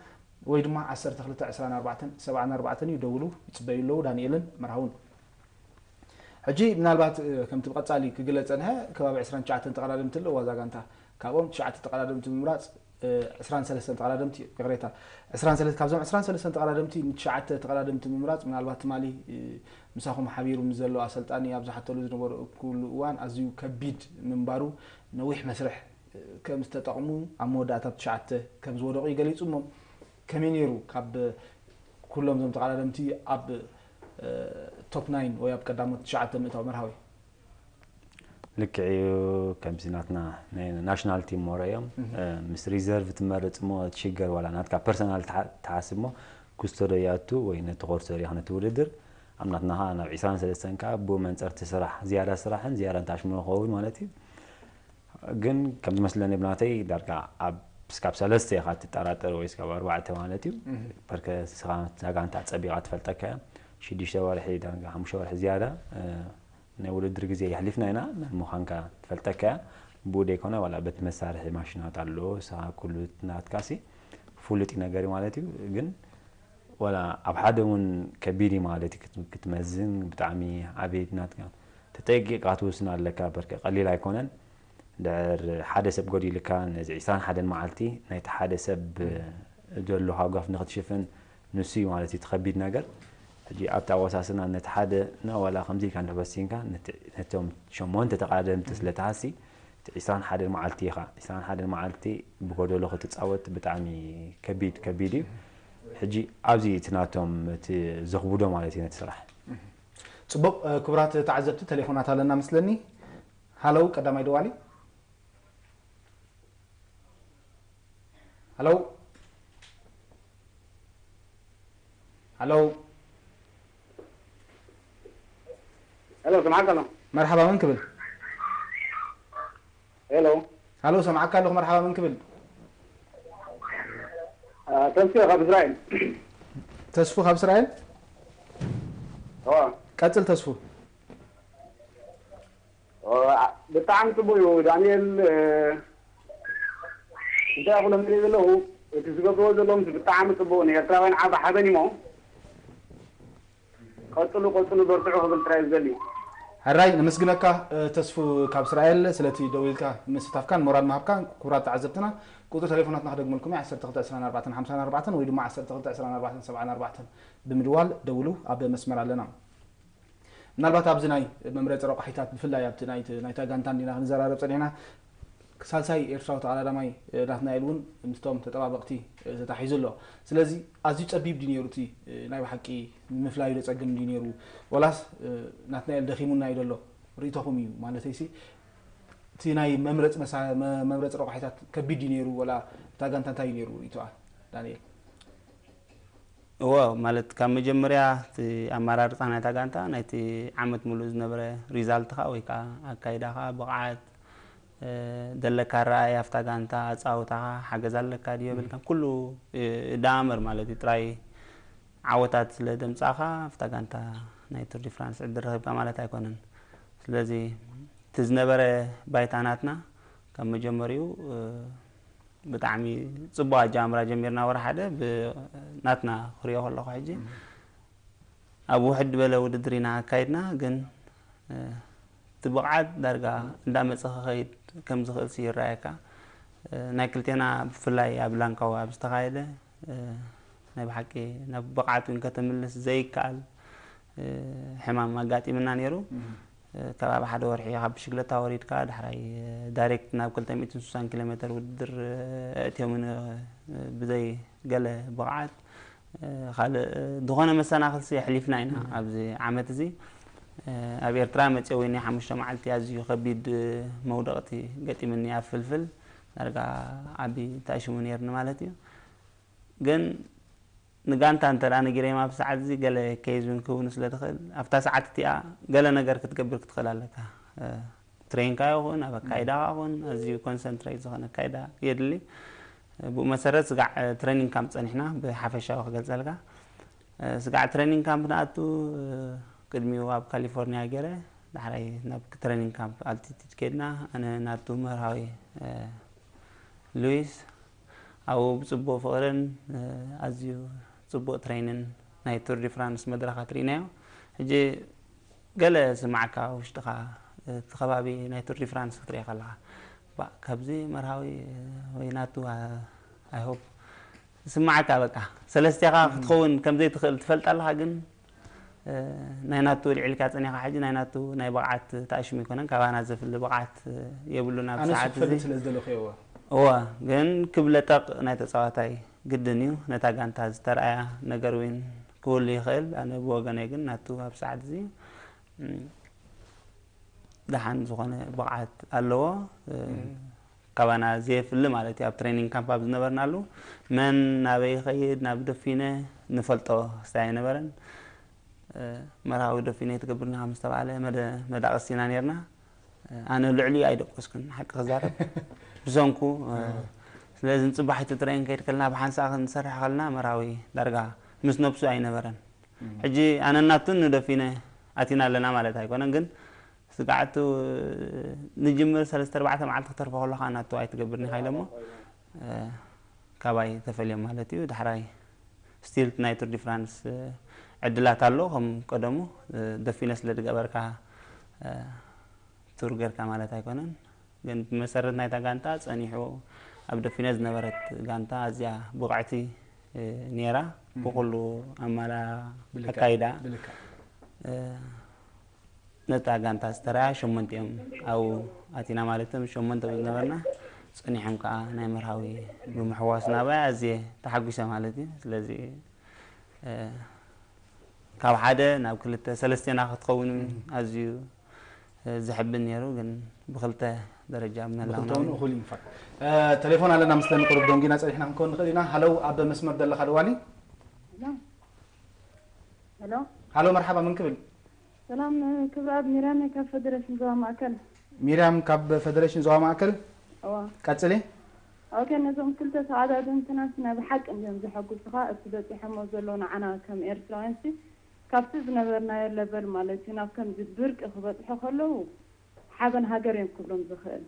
ወይ ድማ ዓሰርተ ክልተ ዕስራን ኣርባዕተን ሰብዓን ኣርባዕተን እዩ። ደውሉ፣ ይፅበዩ ኣለዉ ዳንኤልን መርሃውን። ሕጂ ምናልባት ከምቲ ብቐፃሊ ክግለፅ ፀንሐ ከባቢ ዕስራን ትሽዓተን ተቐዳደምቲ ኣለዋ እዛ ጋንታ። ካብኦም ትሽዓተ ተቐዳደምቲ ምምራፅ ዕስራን ሰለስተን ተቐዳደምቲ ይቕሬታ፣ ዕስራን ሰለስተ ካብዞም ዕስራን ሰለስተን ተቐዳደምቲ ንትሽዓተ ተቐዳደምቲ ምምራፅ ምናልባት ትማሊ ምሳኹም ሓቢሩ ምስ ዘሎ ኣሰልጣኒ ኣብ ዝሓተሉ ዝነበሩ ኩሉ እዋን ኣዝዩ ከቢድ ምንባሩ ነዊሕ መስርሕ ከም ዝተጠቕሙ ኣብ መወዳእታ ትሽዓተ ከም ዝወደቑ እዩ ገሊጹ እሞ ከመይ ነይሩ ካብ ኩሎም እዞም ተቐዳደምቲ ኣብ ቶፕ ናይን ወይ ኣብ ቀዳሞት ትሽዓተ ምእታው መርሃዊ? ልክዕ እዩ። ከምዚ ናትና ናይ ናሽናል ቲም ሞሮ እዮም ምስ ሪዘርቭ ትመርፅ እሞ ትሽገር ዋላ ናትካ ፐርሰናል ትሓስብ እሞ ኩስቶዶ ይኣቱ ወይ ነቲ ኮርስ ሪኢኻ ነቲ ውድድር ኣብ ናትና ከዓ ናብ ዕስራን ሰለስተን ከዓ ብኡ መንፀርቲ ስራሕ ዝያዳ ስራሕን ዝያዳ ንታሽሙ ንኸውን ማለት እዩ። ግን ከም ዝመስለኒ ብናተይ ዳርጋ ኣብ ስካብ ሰለስተ ኢኻ ትጠራጠር ወይ ስካብ ኣርባዕተ ማለት እዩ። በርከ ስኻ ዛጋንታ ፀቢቓ ትፈልጠካ እያ። ሽዱሽተ ወርሒ ዳርጋ ሓሙሽተ ወርሒ ዝያዳ ናይ ውድድር ግዜ የሕሊፍና ኢና ምዃንካ ትፈልጠካ እያ። ብኡ ደይኮነ ዋላ በቲ መሳርሒ ማሽናት ኣሎ ስኻ ኩሉ ናትካሲ ፍሉጥ እዩ ነገር ማለት እዩ። ግን ዋላ ኣብ ሓደ እውን ከቢድ እዩ ማለት እዩ ክትመዝን ብጣዕሚ ዓብይ ናትካ ተጠቂቕካ ትውስን ኣለካ በርከ ቀሊል ኣይኮነን። ድሕር ሓደ ሰብ ጎዲልካ ነዚ ዕስራን ሓደን መዓልቲ ናይቲ ሓደ ሰብ ዘሎ ሃጓፍ ንክትሽፍን ንሱ እዩ ማለት እዩ እቲ ከቢድ ነገር። ሕጂ ኣብቲ ኣወሳስና ነቲ ሓደ እና ዋላ ከምዚ ኢልካ እንድሕር ወሲንካ ነቶም ሸሞንተ ተቐዳደምቲ ስለ ትሃሲ እቲ ዕስራን ሓደን መዓልቲ ኢኻ ዕስራን ሓደን መዓልቲ ብጎደሎ ክትፃወት ብጣዕሚ ከቢድ ከቢድ እዩ። ሕጂ ኣብዚ እቲ ናቶም እቲ ዘኽብዶ ማለት እዩ ነቲ ስራሕ። ፅቡቕ ክቡራት ተዓዘብቲ ተሌፎናት ኣለና መስለኒ። ሃለው ቀዳማይ ደዋሊ። ሃለው ሃለው። ሄሎ፣ ስምዓካ ኣሎ። መርሓባ፣ መን ክብል? ሄሎ። ሃሎ፣ ሰምዓካ ኣለኹ። መርሓባ፣ መን ክብል? አ፣ ተስፉ ካብ እስራኤል። ተስፉ ካብ እስራኤል? እዋ። ቀጽል ተስፉ። ኦ፣ አ፣ ብጣዕሚ ጽቡቅ እዩ ዳንኤል። እ፣ እንታይ ክብሎም ደልየ ዘለኹ፣ እቲ ዝገብርዎ ዘለዉ ምስ ብጣዕሚ ጽቡቅ ንኤርትራውያን ዓቢ ሓበን እሞ፣ ቀጽሉ፣ ቀጽሉ፣ በርትዑ ክብል ጥራይ ዝደሊ። ሕራይ፣ ነመስግነካ፣ እ፣ ተስፉ ካብ እስራኤል፣ ስለቲ ደው ኢልካ ምስታፍካን ሞራል ምሃብካን። ክቡራት ተዓዘብትና፣ ቁጽሪ ተሌፎናትና ክደግመልኩም እየ፣ ዓሰርተ ክልተ ዕስራን ኣርባዕተን ሓምሳን ኣርባዕተን ወይ ድማ ዓሰርተ ክልተ ዕስራን ኣርባዕተን ሰብዓን ኣርባዕተን ብምድዋል ደውሉ፣ ኣብ መስመር ኣለና። ምናልባት ኣብዚ ናይ መምረፂ ረቋሒታት፣ ብፍላይ ኣብቲ ናይቲ፣ ናይታ ጋንታ እንዲና ክንዘራረብ ጸኒሕና፣ ሳልሳይ ኤርትራዊ ተቐዳዳማይ፣ እ፣ ናትናኤል እውን ምስቶም ተጠባበቕቲ፣ እ፣ ተታሒዙ ኣሎ። ስለዚ ኣዝዩ ጸቢብ ድዩ ነይሩ እቲ፣ እ፣ ናይ ብሓቂ ንምፍላዩ ዘጸግም ድዩ ነይሩ? ወላስ፣ እ፣ ናትናኤል ደኺሙና እዩ ዘሎ? ርእይቶኹም እዩ ማለተይሲ፣ እቲ ናይ መምረፂ መሳ-፣ መ-፣ መምረፂ ረቋሒታት ከቢድ ድዩ ነይሩ? ወላ እታ ጋንታ እንታይ እዩ ነይሩ ርእይቶኣ? ዳንኤል። እወ፣ ማለት ካብ መጀመርያ እቲ ኣመራርጻ ናይታ ጋንታ ናይቲ ዓመት ሙሉእ ዝነበረ ሪዛልትኻ ወይ ከዓ ኣካይዳኻ፣ ብቕዓት፣ እ፣ ዘለካ ኣረኣእያ ኣብታ ጋንታ፣ ኣጻውታኻ፣ ሓገዝ ኣለካ ድዩ የብልካን፣ ኩሉ፣ እ፣ ይደማመር ማለት እዩ። ጥራይ ዓወታት ስለ ደምጻኻ ኣብታ ጋንታ ናይ ቱር ዲ ፍራንስ ዕድል ረኺብካ ማለት ኣይኮነን። ስለዚ እቲ ዝነበረ ባይታ ናትና ካብ መጀመሪኡ፣ እ፣ ብጣዕሚ ጽቡቕ ኣጀማምራ ጀሚርና። ወርሒ ሓደ ብ-፣ ናትና ክሪኦ ከለኹ ሕጂ እም። ኣብ ውሕድ ዝበለ ውድድር ኢና ኣካይድና፣ ግን፣ እ፣ እቲ ብቕዓት ዳርጋ እንዳመጸ ክኸይድ ከም ዝኽእል ሲ ይረኣየካ። እ፣ ናይ ክልቴና ብፍላይ ኣብ ላንካው ኣብ ዝተኻየደ፣ እ፣ ናይ ብሓቂ ናብ ብቕዓት እውን ከተምልስ ዘይከኣል፣ እ፣ ሕማም ኣጋጢምና ነይሩ። እም። እ፣ ከባቢ ሓደ ወርሒ ካብ ብሽግለታ ወሪድካ፣ ዳሕራይ፣ እ፣ ዳይሬክት ናብ ክልተ ሚእትን ስሳን ኪሎ ሜተር ውድድር፣ እ፣ ኣእትዮምን፣ እ፣ ብዘይ ገለ ብቕዓት፣ እ፣ ካልእ፣ እ፣ ዝኾነ መሰናኽልሲ ኣሕሊፍና ኢና። እም። ኣብዚ ዓመት እዚ፣ እ፣ ኣብ ኤርትራ መጽየ ወይኒ ሓሙሽተ መዓልቲ ኣዝዩ ከቢድ፣ እ፣ መውደቕቲ ገጢምኒ ኣብ ፍልፍል። ዳርጋ ዓቢ ተኣሽሙ ነይርኒ ማለት እዩ። ግን ንጋንታ እንተ ደኣ ነጊረዮም ኣብ ሰዓት እዚ ገለ ኬዝ እውን ክህቡኒ ስለ ትኽእል፣ ኣብታ ሰዓት እቲኣ ገለ ነገር ክትገብር ክትኽእል ኣለካ። እ፣ ትሬንካ ይኹን፣ ኣብ ኣካይዳኻ ይኹን፣ ኣዝዩ ኮንሰንትሬት ዝኾነ ኣካይዳ የድሊ። ብኡ መሰረት ስጋዕ፣ እ፣ ትሬኒንግ ካምፕ ጸኒሕና፣ ብሓፈሻዊ ክገልጸልካ። እ፣ ስጋዕ ትሬኒንግ ካምፕ ንኣቱ፣ እ፣ ቅድሚኡ ኣብ ካሊፎርኒያ ገይረ፣ ዳሕራይ ናብ ትሬኒንግ ካምፕ ኣልቲቲድ ከድና፣ ኣነ ናቱ መርሃዊ፣ እ፣ ሉዊስ፣ ኣብኡ ብጽቡቕ ፍቕርን፣ እ፣ ኣዝዩ ጽቡቕ ትሬንን ናይ ቱር ዲ ፍራንስ መድረኻት ርኢናዮ። ሕጂ ገለ ስማዕካ ውሽጥኻ፣ እቲ ከባቢ ናይ ቱር ዲ ፍራንስ ክትርኢ ከለኻ፣ "ባ፣ ካብዚ መርሃዊ ወይ ናቱ፣ አ-፣ I hope" ስማዕካ፣ በቃ ሰለስቴኻ እም። ክትኸውን ከም ዘይትኽእል ትፈልጥ ኣለኻ፣ ግን፣ እ፣ ናይ ናቱ ልዒልካ ጸኒኻ፣ ሕጂ ናይ ናቱ ናይ ብቕዓት ተኣሽሙ ኣይኮነን፣ ካባና ዘፍሊ ብቕዓት የብሉን ኣብ ኣነስ ሰዓት ክፈልጥ እዚ። ስለ ዝደለኹ እየ፣ እወ። እወ፣ ግን ክብ ለጠቕ ናይ ተጻዋታይ ግድን እዩ። ነታ ጋንታ ዝተርኣያ ነገር እውን ክህሉ ይኽእል። ኣነ ብወገነይ ግን ናቱ ኣብ ሰዓት እዚ፣ እም፣ ደሓን ዝኾነ ብቕዓት ኣለዎ። እ፣ እም። ካባና ዘየፍሊ ማለት እዩ። ኣብ ትሬኒንግ ካምፕ ኣብ ዝነበርናሉ መን ናበይ ይኸይድ፣ ናብ ደፊነ ንፈልጦ ክስታይ ኣይነበረን። እ፣ መርሃዊ ደፊነ ትገብርኒ ከም ዝተባህለ መደ-፣ መዳቕስቲ ኢና ነርና። እ፣ ኣነ ልዕሊኡ ኣይደቀስኩን፣ ሓቂ ክዛረብ፣ ብሰንኩ። እ፣ እም። ስለዚ ንጽባሒቱ ትሬኒንግ ከይድ ከለና፣ ብሓንሳእ ክንሰርሕ ከለና፣ መርሃዊ ዳርጋ ምስ ነብሱ ኣይነበረን። እም። ሕጂ ኣነ ናቱን ንደፊነ ኣቲና ኣለና ማለት ኣይኮነን፣ ግን ስጋዕቱ ንጅምር ሰለስተ ኣርባዕተ መዓልቲ ክተርፎ ከለኻ ናቱ ኣይትገብርኒ ኢኻ ኢሎሞ፣ እ፣ ካባይ ተፈልዮም ማለት እዩ። ዳሕራይ ስቲል ናይ ቱር ዲ ፍራንስ፣ እ፣ ዕድላት ኣሎ፣ ከም ቀደሙ፣ እ፣ ደፊነ ስለ ዝገበርካ፣ እ፣ ቱር ጌርካ ማለት ኣይኮነን። ግን ብመሰረት ናይታ ጋንታ ጸኒሑ ኣብ ደፊነ ዝነበረት ጋንታ ኣዝያ ብቕዕቲ፣ እ፣ ነይራ። እም። ብኹሉ ኣማላ ብልክዕ፣ ኣካይዳ። ብልክዕ። እ፣ ነታ ጋንታ ዝተረኣያ ሸሞንተ እዮም ኣብኡ ኣቲና ማለት እዮም። ሸሞንተ ዝነበርና ጸኒሖም ከኣ ናይ መርሃዊ ብምሕዋስ ናባይ ኣዝየ ተሓጒሰ ማለት እዩ። ስለዚ፣ እ፣ ካብ ሓደ ናብ ክልተ፣ ሰለስቴና ክትኸውን እውን እም። ኣዝዩ፣ እ፣ ዘሕብን ነይሩ፣ ግን ብክልተ ደረጃ ብክልተ እውን ምህላውና እውን እኹል እዩ ምፋል። እ፣ ቴሌፎን ኣለና ምስለን ቁሩብ ደንጊና ጸኒሕና ክንከውን ንኽእል ኢና። ሃለው፣ ኣብ መስመር ዘለኻ ደዋሊ? ሄሎ። ሄሎ። ሃሎ፣ መርሓባ፣ መን ክብል? ሰላም ክብራት፣ ሚራም ካብ ፈደረሽን ዞባ ማእከል። ሚርያም ካብ ፈደረሽን ዞባ ማእከል። እዋ ቀጽሊ። ኦኬ፣ ነዞም ክልተ ተዓዳደምትና ናይ ብሓቂ እንዲዮም ዘሐጉሱኻ። እቲ በፂሖሞ ዘሎ ንዓና ከም ኤርትራውያን ሲ ካብቲ ዝነበርናዮ ለቨል ማለት እዩ ናብ ከምዚ ብርቂ ክበፅሑ ከለዉ ሓበን ሃገር እዮም ክብሎም ዝኽእል።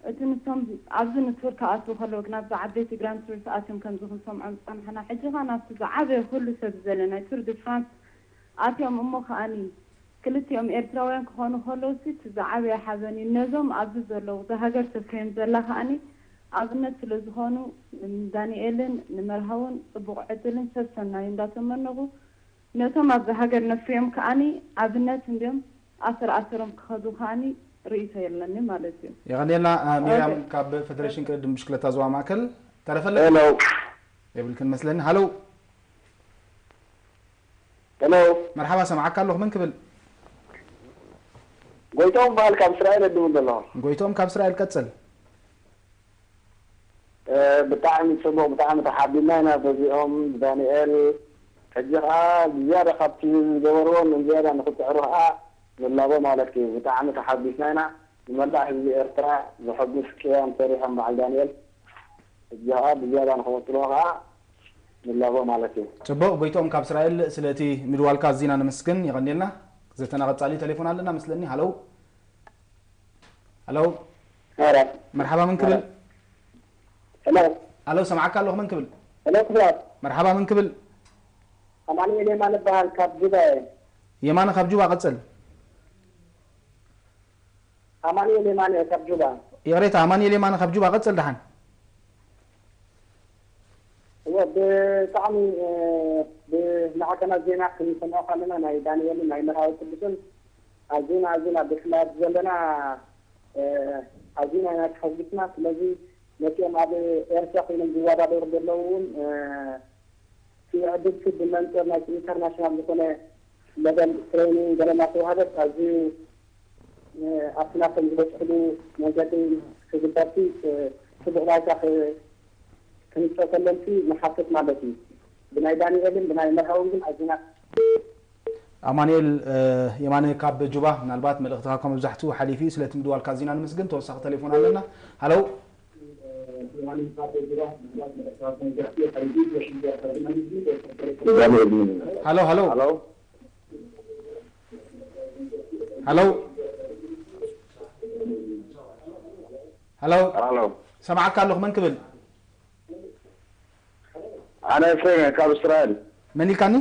እቲ ንሶም ኣብዚ ንቱር ክኣትዉ ከለዉ ናብዚ ዓበይቲ ግራንድ ቱርስ ኣትዮም ከምዚ ክንሰምዖም ዝፀናሕና፣ ሕጂ ኸዓ ናብቲ ዝዓበየ ኩሉ ሰብ ዝደለ ናይ ቱር ድ ፍራንስ ኣትዮም እሞ ከዓኒ ክልቲኦም ኤርትራውያን ክኾኑ ከለዉ ሲ እቲ ዝዓበየ ሓበን እዩ። ነዞም ኣብዚ ዘለዉ እዛ ሃገር ተፍርዮም ዘላ ከዓኒ ኣብነት ስለ ዝኾኑ ንዳንኤልን ንመርሃውን ፅቡቕ ዕድልን ሰብ ሰናዩ እንዳተመነኹ ነቶም ኣብዚ ሃገር ነፍርዮም ከዓኒ ኣብነት እንድዮም ኣሰር ኣሰሮም ክኸዱ ከዓኒ ርእይቶ የለኒ ማለት እዩ። የቐንየልና። ሚርያም ካብ ፈደረሽን ቅድድም ብሽክለታ ዞባ ማእከል። ተረፈለ ሄሎ የብልክን መስለኒ። ሃለው። ሄሎ መርሓባ፣ ሰምዓካ ኣለኹ። መን ክብል? ጎይቶም በሃል ካብ እስራኤል እድውል ዘለኹ። ጎይቶም ካብ እስራኤል፣ ቀጽል። ብጣዕሚ ጽቡቕ፣ ብጣዕሚ ተሓቢና ኢና በዚኦም ብዳንኤል። ሕጂ ኸዓ ብዝያዳ ካብቲ ዝገበርዎ ንዝያዳ ንክትዕሩ ኸዓ ንላቦ ማለት እዩ። ብጣዕሚ ተሓቢስና ኢና። ንመላእ ህዝቢ ኤርትራ ዘሐጉስ ቅያም ሰሪሖም በዓል ዳንኤል። ሕጂ ኸዓ ብዝያዳ ንክቕጽልዎ ኸዓ ንላቦ ማለት እዩ። ጽቡቕ ጎይቶም ካብ እስራኤል፣ ስለቲ ምድዋልካ ኣዚና ነመስግን። የቐንየልና። ዘተና ቀጻሊ ተሌፎን ኣለና መስለኒ። ሃለው። ሃለው። ኧረ መርሓባ፣ መን ክብል? ሄሎ ሃለው፣ ሰምዓካ ኣለኹ። መን ክብል? ሄሎ ክብራት መርሓባ፣ መን ክብል? ኣማኑኤል የማነ እበሃል ካብ ጁባ እየ። የማነ ካብ ጁባ፣ ቀጽል። ኣማኑኤል የማነ ካብ ጁባ። ይቕሬታ፣ ኣማኑኤል የማነ ካብ ጁባ፣ ቀጽል ደሓን። እወ ብጣዕሚ ብማዕከናት ዜና ክንሰምዖ ከለና ናይ ዳንኤልን ናይ መርሃዊ ቅዱስን ኣዚና ኣዚና ብፍላይ ኣብዚ ዘለና ኣዚና ኢና ተሐጒስና። ስለዚ ነቲኦም ኣብ ኤርትራ ኮይኖም ዝወዳደሩ ዘለዉ እውን እቲ ዕድል ሲ ብመንፅር ናይቲ ኢንተርናሽናል ዝኾነ መደብ ትሬኒንግ ገለ እናተዋህበት ኣዝዩ ኣብቲ ናቶም ዝበፅሕሉ መንገዲ ክግበር ሲ ፅቡቕ ባይታ ክንፀተሎም ሲ ንሓትት ማለት እዩ። ብናይ ዳንኤልን ብናይ መርሃውን ግን ኣዚና ኣማኑኤል የማነ ካብ ጁባ፣ ምናልባት መልእኽትኻ ካብ መብዛሕትኡ ሓሊፉ እዩ። ስለቲ ምድዋልካ ኣዚና ንምስግን። ተወሳኺ ተሌፎን ኣለና። ሃለው። ሃሎ ሃሎ። ሃሎ። ሃሎ። ሃሎ ሰማዓካ ኣለኹ። መን ክብል? ኣነ ኤፍሬም እየ ካብ እስራኤል። መን ኢልካኒ?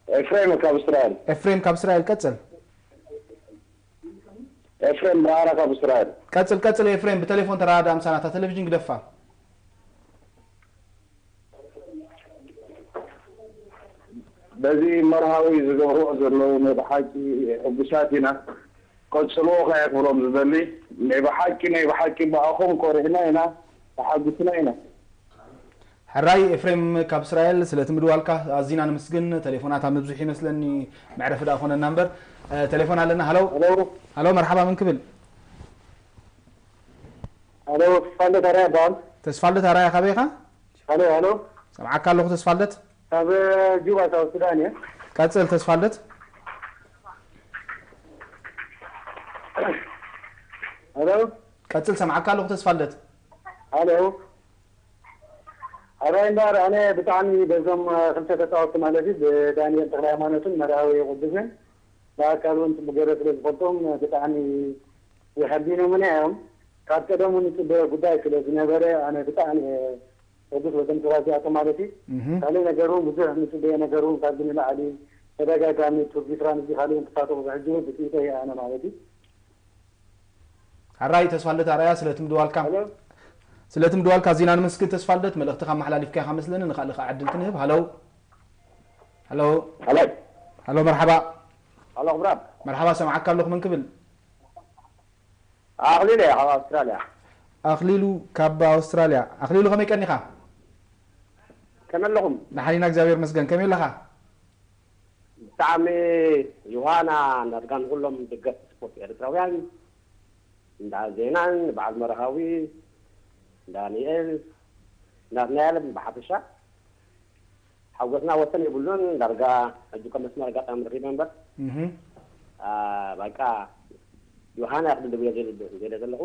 ኤፍሬም ካብ እስራኤል። ኤፍሬም ካብ እስራኤል፣ ቀጽል። ኤፍሬም ብርሃነ ካብ እስራኤል። ቀጽል ቀጽል ኤፍሬም፣ ብቴሌፎን ተራዳእ ምሳና፣ እታ ቴሌቪዥን ግደፋ። በዚ መርሃዊ ዝገብርዎ ዘለዉ ናይ ብሓቂ ሕጉሳት ኢና። ቀጽልዎ ከኣ ክብሎም ዝደሊ፣ ናይ ብሓቂ ናይ ብሓቂ ብኣኹም ኮሪሕና ኢና፣ ተሓጒስና ኢና። ሕራይ ኤፍሬም ካብ እስራኤል፣ ስለቲ ምድዋልካ ኣዚና ንምስግን። ቴሌፎናት ኣብ ምብዝሑ ይመስለኒ፣ መዕረፊ ደኣ ኮነና እምበር። ቴሌፎን ኣለና። ሃሎ። ሄሎ። ሃሎ፣ መርሓባ፣ መን ክብል? ሄሎ፣ ተስፋልደት ኣርኣያ ይበሃል። ተስፋልደት ኣርኣያ፣ ካበይ ኢኻ? ሄሎ፣ ሄሎ። ሰምዓካ ኣለኹ ተስፋልደት። ካብ ጁባ ሳውት ሱዳን እየ። ቀጽል ተስፋልደት። ሄሎ። ቀጽል፣ ሰምዓካ ኣለኹ ተስፋልደት። ሄሎ። ኣባይ እምበኣር ኣነ ብጣዕሚ በዞም ክልተ ተጻወትቲ ማለት እዩ ብዳንኤል ተክለ ሃይማኖትን መርሃዊ ቅዱስን ብኣካል እውን ጽቡቅ ገይረ ስለ ዝፈልጦም ብጣዕሚ የሐቢኖምና እዮም። ካብ ቀደሙ ንጽበዮ ጉዳይ ስለ ዝነበረ ኣነ ብጣዕሚ ሕጉስ በቶም ሰባት እዚኣቶም ማለት እዩ። ካልእ ነገር እውን ብዙሕ ንጽበዮ ነገር እውን ካብዚ ንላዕሊ ተደጋጋሚ ቱር ዲ ፍራንስ እዚ ካልእ እውን ክሳተፉ ብሕጂ እውን ብጽይቶ እየ ኣነ ማለት እዩ። ሕራይ ተስፋልደት ኣርኣያ፣ ስለቲ ምድዋልካ ስለቲ ምድዋልካ ኣዚና ንምስግን ተስፋልደት። መልእኽትኻ ኣመሓላሊፍካ ኢኻ መስለኒ፣ ንኻልእ ኸዓ ዕድል ክንህብ። ሃሎ። ሃሎ። ሃሎ። ሃሎ፣ መርሓባ። ሃሎ ክብራት። መርሓባ፣ ሰምዓካ ኣለኹ። መን ክብል? ኣኽሊሉ እየ ካብ ኣውስትራልያ። ኣኽሊሉ ካብ ኣውስትራልያ። ኣኽሊሉ፣ ከመይ ቀኒኻ? ከመይ ኣለኹም? ደሓን ኢና እግዚኣብሔር መስገን። ከመይ ኣለኻ? ብጣዕሚ ዮሃና ናትካን ኩሎም ደገፍቲ ስፖርት ኤርትራውያን እንዳ ዜናን በዓል መርሃዊ ዳንኤል ናትናኤልን ብሓፈሻ ሓጎስና ወሰን የብሉን። ዳርጋ ሕጂ እኮ መስመር ኣጋጣሚ ረኺበ እምበር፣ እህ። ኣ፣ በቃ ዮሃና ክብል ደውየ ዘለ-፣ ዘለ ዘለኹ።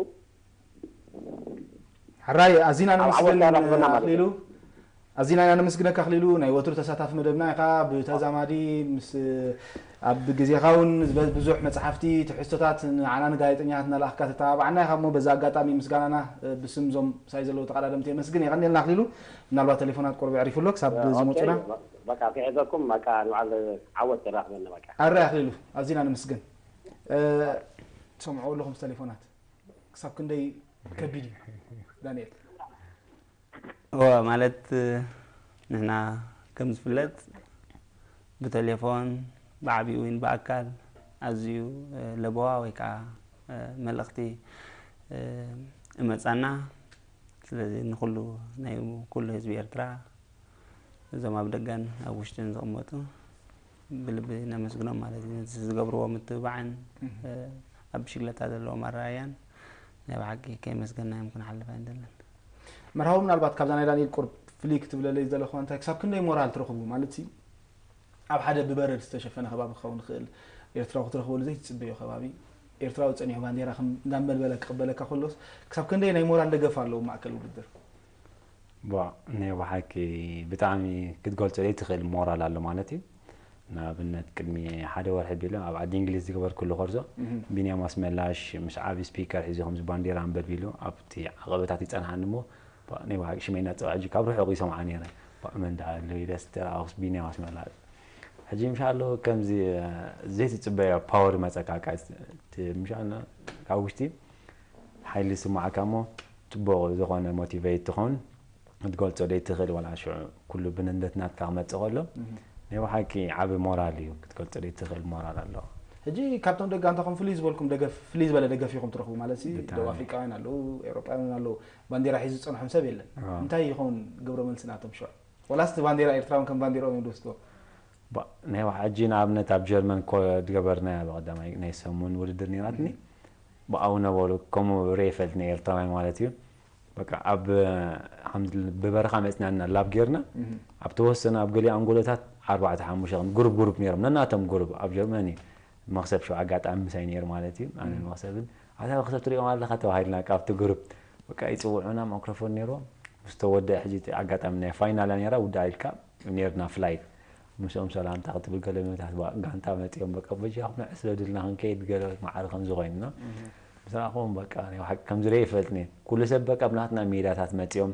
ሕራይ፣ ኣዚና ኣብ ነመስግን ዓወት ተረኽበና ማለት ኣኽሊሉ። እዩ። ኣዚና ኢና ነመስግነካ ኣኽሊሉ፣ ናይ ወትሩ ተሳታፊ መደብና ኢኻ። ብተዛማዲ ምስ፣ ኣብ ግዜኻ እውን ዝበ-፣ ብዙሕ መጽሓፍቲ፣ ትሕዝቶታት ንዓና ንጋዜጠኛታት እናለኣኽካ ተተባብዓና ኢኻ እሞ፣ በዛ ኣጋጣሚ ምስጋናና፣ እ፣ ብስም እዞም ሳይ ዘለዉ ተቐዳደምቲ የመስግን። የቐንየልና ኣኽሊሉ። ምናልባት ቴሌፎናት ቁሩብ የዕሪፉ ኣሎ፣ ክሳብ እ፣ ዝመጹና። ኦኬ፣ በቃ፣ ክሕዘኩም፣ በቃ፣ ንባዕል ዓወት ተራኽበና፣ በቃ። ኣረ ኣኽሊሉ፣ ኣዚና ነመስግን። እ፣ ትሰምዕዎ ኣለኹም ቴሌፎናት። ክሳብ ክንደይ ከቢድ እዩ፣ ዳንኤል? እወ፣ ማለት፣ ንሕና ከም ዝፍለጥ ብቴሌፎን፣ ብዓቢኡ እውን ብኣካል ኣዝዩ፣ እ፣ ለበዋ ወይ ከዓ፣ እ፣ መልእኽቲ፣ እ፣ እመጻና። ስለዚ ንኹሉ ናይ ኩሉ ህዝቢ ኤርትራ፣ እዞም ኣብ ደገን ኣብ ውሽጥን ዝቕመጡ ብልቢ ነመስግኖም ማለት እዩ። ነቲ ዝገብርዎ ምትብባዕን፣ እህ። እ፣ ኣብ ብሽግለታ ዘለዎም ኣረኣእያን ናይ ብሓቂ ከየመስገንናዮም ክንሓልፍ ኣይንደልን። መርሃዊ፣ ምናልባት ካብዛ ናይ ዳንኤል ቁርብ ፍልይ ክትብለለይ ዝደለኹዋ እንታይ፣ ክሳብ ክንደይ ሞራል ትረኽቡ? ማለት ሲ፣ ኣብ ሓደ ብበረድ ዝተሸፈነ ከባቢ ክኸውን ይኽእል፣ ኤርትራዊ ክትረኽበሉ ዘይትጽበዮ ከባቢ፣ ኤርትራዊ ጸኒሑ ባንዴራ ከም እንዳንበልበለ ክቕበለካ ከሎስ፣ ክሳብ ክንደይ ናይ ሞራል ደገፍ ኣለዎ ማእከል ውድድር? ቧ፣ ናይ ብሓቂ ብጣዕሚ ክትገልጾ ዘይትኽእል ሞራል ኣሎ ማለት እዩ። ንኣብነት ቅድሚ ሓደ ወርሒ ቢሉ ኣብ ዓዲ እንግሊዝ ዝገበርኩሉ ኮርሶ፣ እህ። ቢንያም ኣስመላሽ ምስ ዓቢ ስፒከር ሒዙ ከምዚ ባንዴራ ኣንበልቢሉ ኣብቲ ዓቐበታት ይጸንሓኒ እሞ፣ ቧ፣ ናይ ብሓቂ ሽመይ እናጸውዐ ሕጂ ካብ ርሑቕ ይሰምዓ ነይረ። ቧ፣ መን ደኣ ኣሎ ኢለስ ተራኣኹስ ቢንያም ኣስመላሽ። ሕጂ ምሻሎ ከምዚ፣ እ፣ ዘይትጽበዮ ፓወር ይመጸካ፣ ቃ-፣ ት-፣ ምሻሎ ካብ ውሽጢ ሓይሊ ይስምዓካ እሞ፣ ጽቡቕ ዝኾነ ሞቲቬት ትኾን። ክትገልጾ ዘይትኽእል ዋላ ሽዑ ኩሉ ብንነትናትካ ክመጽእ ከሎ፣ እህ። ናይ ብሓቂ ዓቢ ሞራል እዩ። ክትገልጾ ዘይትኽእል ሞራል ኣለዎ። ሕጂ ካብቶም ደጋንታኹም ፍልይ ዝበልኩም ደገፍ፣ ፍልይ ዝበለ ደገፍ ኢኹም ትረኽቡ ማለት ሲ፣ ብጣዕሚ። ደቡብ ኣፍሪቃውያን ኣለዉ፣ ኤውሮጳውያን ኣለዉ፣ ባንዴራ ሒዙ ዝጸንሖም ሰብ የለን። ኣዎ። እንታይ ይኸውን ግብረ መልሲ ናቶም ሽዑ? ወላስ እቲ ባንዴራ ኤርትራውን ከም ባንዴራኦም እዮም ዝወስድዎ? ባ-፣ ናይ ዋ-፣ ሕጂ ንኣብነት ኣብ ጀርመን ኮ-፣ ዝገበርናያ ብቐዳማይ ናይ ሰሙን ውድድር ነይራትኒ። እህ። ብኣው ነበሩ፣ ከምኡ ሬ ይፈልጥ ናይ ኤርትራውያን ማለት እዩ። በቃ ኣብ፣ ከም ብበረኻ መጽናና ላብ ጌርና፣ እህ። ኣብ ተወሰነ ኣብ ገሊኡ ኣንጎሎታት ኣርባዕተ ሓሙሽተ ግሩፕ ግሩፕ ነይሮም። ነናቶም ግሩፕ ኣብ ጀርመን እዩ። መኽሰብ ሽዑ ኣጋጣሚ ምሳይ ነይሩ ማለት እዩ። ኣነ እም። መኽሰብን፣ "ኣታ መኽሰብ ትሪኦም ኣለኻ?" ተባሂልና ካብቲ ግሩፕ። በቃ ይጽውዑና፣ ማይክሮፎን ነይርዎም። ምስ ተወደአ ሕጂ እቲ ኣጋጣሚ ናይ ፋይናል ነይራ፣ ውድኣ ኢልካ ነይርና ፍላይት። ምስኦም ሰላምታ ክትብል ገለ መታት ባ-፣ ጋንታ መጺኦም፣ "በቃ በጃኹም ንዕስ በሉልና ክንከይድ" ገለ ማዕረ ከምዚ ኮይንና። እም። ምስ ረኣኹዎም በቃ ናይ ብሓቂ ከምዚ ርኤ ይፈልጥን እየ። ኩሉ ሰብ በቃ ኣብ ናትና ሜዳታት መጺኦም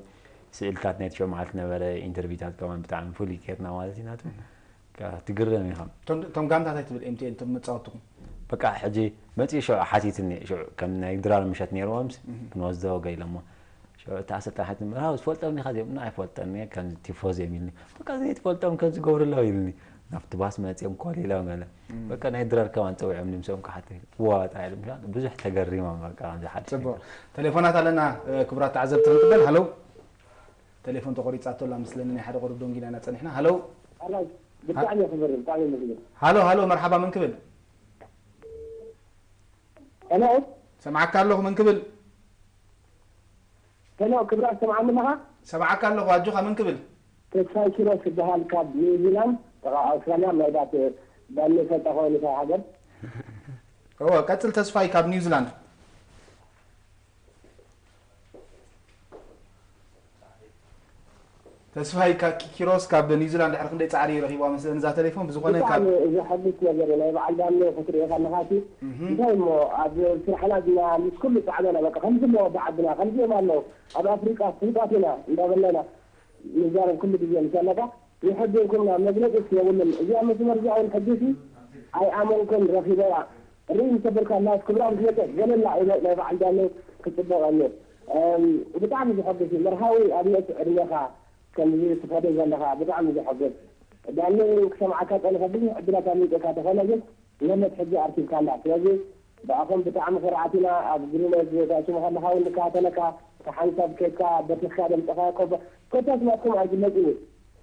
ስእልታት ናይቲ ሽዑ መዓልቲ ነበረ፣ ኢንተርቪውታት ከማን ብጣዕሚ ፍሉይ ጌርና ማለት እዩ ናቱ። እም። ከ-፣ ትግረም ኢኻ። እቶም፣ እቶም ጋንታታት ትብል ኤም ቲ ኤን፣ እቶም መጻወትኹም? በቃ፣ ሕጂ መጺኡ ሽዑ ሓቲትኒ፣ ሽዑ ከም ናይ ድራር ምሸት ነይርዎምስ፣ እህ። ክንወስዶ ገለ እሞ። ሽዑ እቲ ኣሰልጣኒ ሓቲትኒ፣ "ኣው፣ ትፈልጦም ዲኻ እዚኦም?" "ኣይፈልጦም እየ፣ ከም ቲፎዞ እዮም" ኢልኒ። "በቃ፣ ዘይትፈልጦም ከምዚ ገብሩ ኣለዉ" ኢልኒ። ናብቲ ባስ መጺኦም ኮሊሎም ገለ። እም። በቃ፣ ናይ ድራር ከማን ጸዊዖም ንምስኦም ክሓቲ። ዋጣ ኢሎም፣ ብዙሕ ተገሪሞም፣ በቃ፣ ከምዚ ሓድሽ ጽቡቕ። ነገር። ቴሌፎናት ኣለና፣ እ፣ ክቡራት ተዓዘብቲ ክንቅበል። ሃሎ። ቴሌፎን ተቆሪጻቶ ኣላ መስለኒ፣ ናይ ሓደ ቁሩብ ደንጊና ኢና ጸኒሕና። ሃሎ። ኣላ፣ ብጣዕሚ የኽብር፣ ብጣዕሚ የመስግን። ሃሎ፣ ሃሎ፣ መርሓባ፣ መን ክብል? ሄሎ። ሰምዓካ ኣለኹ፣ መን ክብል? ሄሎ፣ ክብራት፣ ትሰምዓኒ ኣለኻ? ሰምዓካ ኣለኹ፣ ኣጆኻ፣ መን ክብል? ተስፋይ ኪሮስ ይበሃል፣ ካብ ኒውዚላንድ፣ ጥቓ ኣውስትራልያ፣ ምናልባት ዳኒ ይፈልጣ ከሆነ እታ ሃገር። እወ፣ ቀጽል ተስፋይ ካብ ኒውዚላንድ። ተስፋይ ካ-፣ ኪ-፣ ኪሮስ ካብ ኒውዚላንድ ድሕሪ ክንደይ ጻዕሪ ረኺብዋ መስለኒ እዛ ቴሌፎን። ብዝኾነ ካብ ብጣዕሚ ዘሐጉስ ነገር እዩ። ናይ በዓል ዳኒ ክትሪኦ ከለኻ እቲ እህ። እንታይ እሞ ኣብ ስራሕና ግና ምስ ኩሉ ጻዕርና በቃ ከምዚ እሞ ወዲ ዓድና ከምዚ እዮም ኣለዉ። ኣብ ኣፍሪቃ ፍሉጣት ኢና እንዳበልና ኢና ንዛረብ ኩሉ ግዜ ምስ ኣለካ። የሐዝንኩምና መግለጺ የብሉን። እዚኣ መስመር እዚኣ እውን ሕጂ ሲ ኣይኣመንኩን ረኺበያ። ርኢ ምስ ተበልካ ላይፍ ክብራ ምስ መጸት ገለላ ኢለ ናይ በዓል ዳኒ ክጽበቐኒ። እም፣ ብጣዕሚ ዘሐጉስ እዩ። መርሃዊ ኣብ ንእስ ዕድሜኻ ከምዚ ትኸዶ ዘለኻ ብጣዕሚ ዘሐጉስ። ዳኒ ክሰምዓካ ጸኒሐ ብዙሕ ዕድላት ኣምሊጡካ ተኾነ ግን ገነት ሕጂ ኣርኪብካላ። ስለዚ ብኣኹም ብጣዕሚ ኩርዓት ኢና። ኣብ ግሩመ ዝታችሙ ከለኻ እውን ንከታተለካ ተሓንሳብ ኬድካ በቲኽካ ደምጽኻ ኮ-፣ ኮታስ ናትኩም ኣይግለጽን እዩ።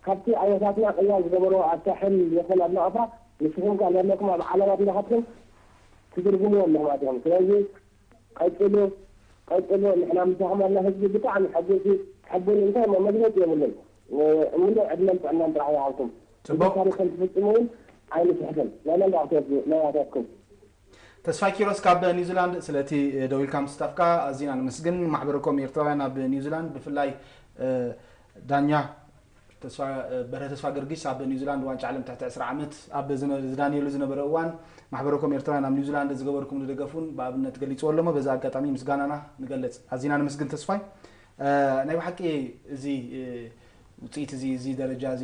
ካብቲ ኣያታትና ቅያ ዝገበርዎ ኣብ ሳሕል ይኹን ኣብ ናቕፋ ንስኹም ከኣ ለለኩም ኣብ ዓለማት እንዳኸድኩም ትትርጉምዎ ኣለኹም ኣቲኹም። ስለዚ ቀጽሉ፣ ቀጽሉ። ንሕና ምሳኹም ኣለና። ህዝቢ ብጣዕሚ ሕጉስ እዩ። ትሕብኑ እንታይ እሞ መግለጺ የብሉን። እምነ ዕድመን ጥዕናን ጥራሕ ይሃብኩም። ጽቡቕ። ታሪኽን ትፍጽሙ እውን ኣይንስሕትን። ናይ መላእ ናይ ኣታትኩም። ተስፋይ ኪሮስ ካብ ኒውዚላንድ፣ ስለቲ ደው ኢልካ ምስታፍካ ኣዚና ነመስግን። ማሕበረኮም ኤርትራውያን ኣብ ኒውዚላንድ፣ ብፍላይ ዳኛ ተስፋ በርሀ ተስፋ ገርጊስ ኣብ ኒውዚላንድ ዋንጫ ዓለም ትሕቲ ዕስራ ዓመት ኣብ ዝነ- ዝዳንየሉ ዝነበረ እዋን፣ ማሕበረኮም ኤርትራውያን ኣብ ኒውዚላንድ ዝገበርኩም ንደገፉን ብኣብነት ገሊጽዎ ኣለሞ። በዚ ኣጋጣሚ ምስጋናና ንገልጽ። ኣዚና ነመስግን ተስፋይ። ናይ ብሓቂ እዚ ውፅኢት እዚ፣ እዚ ደረጃ እዚ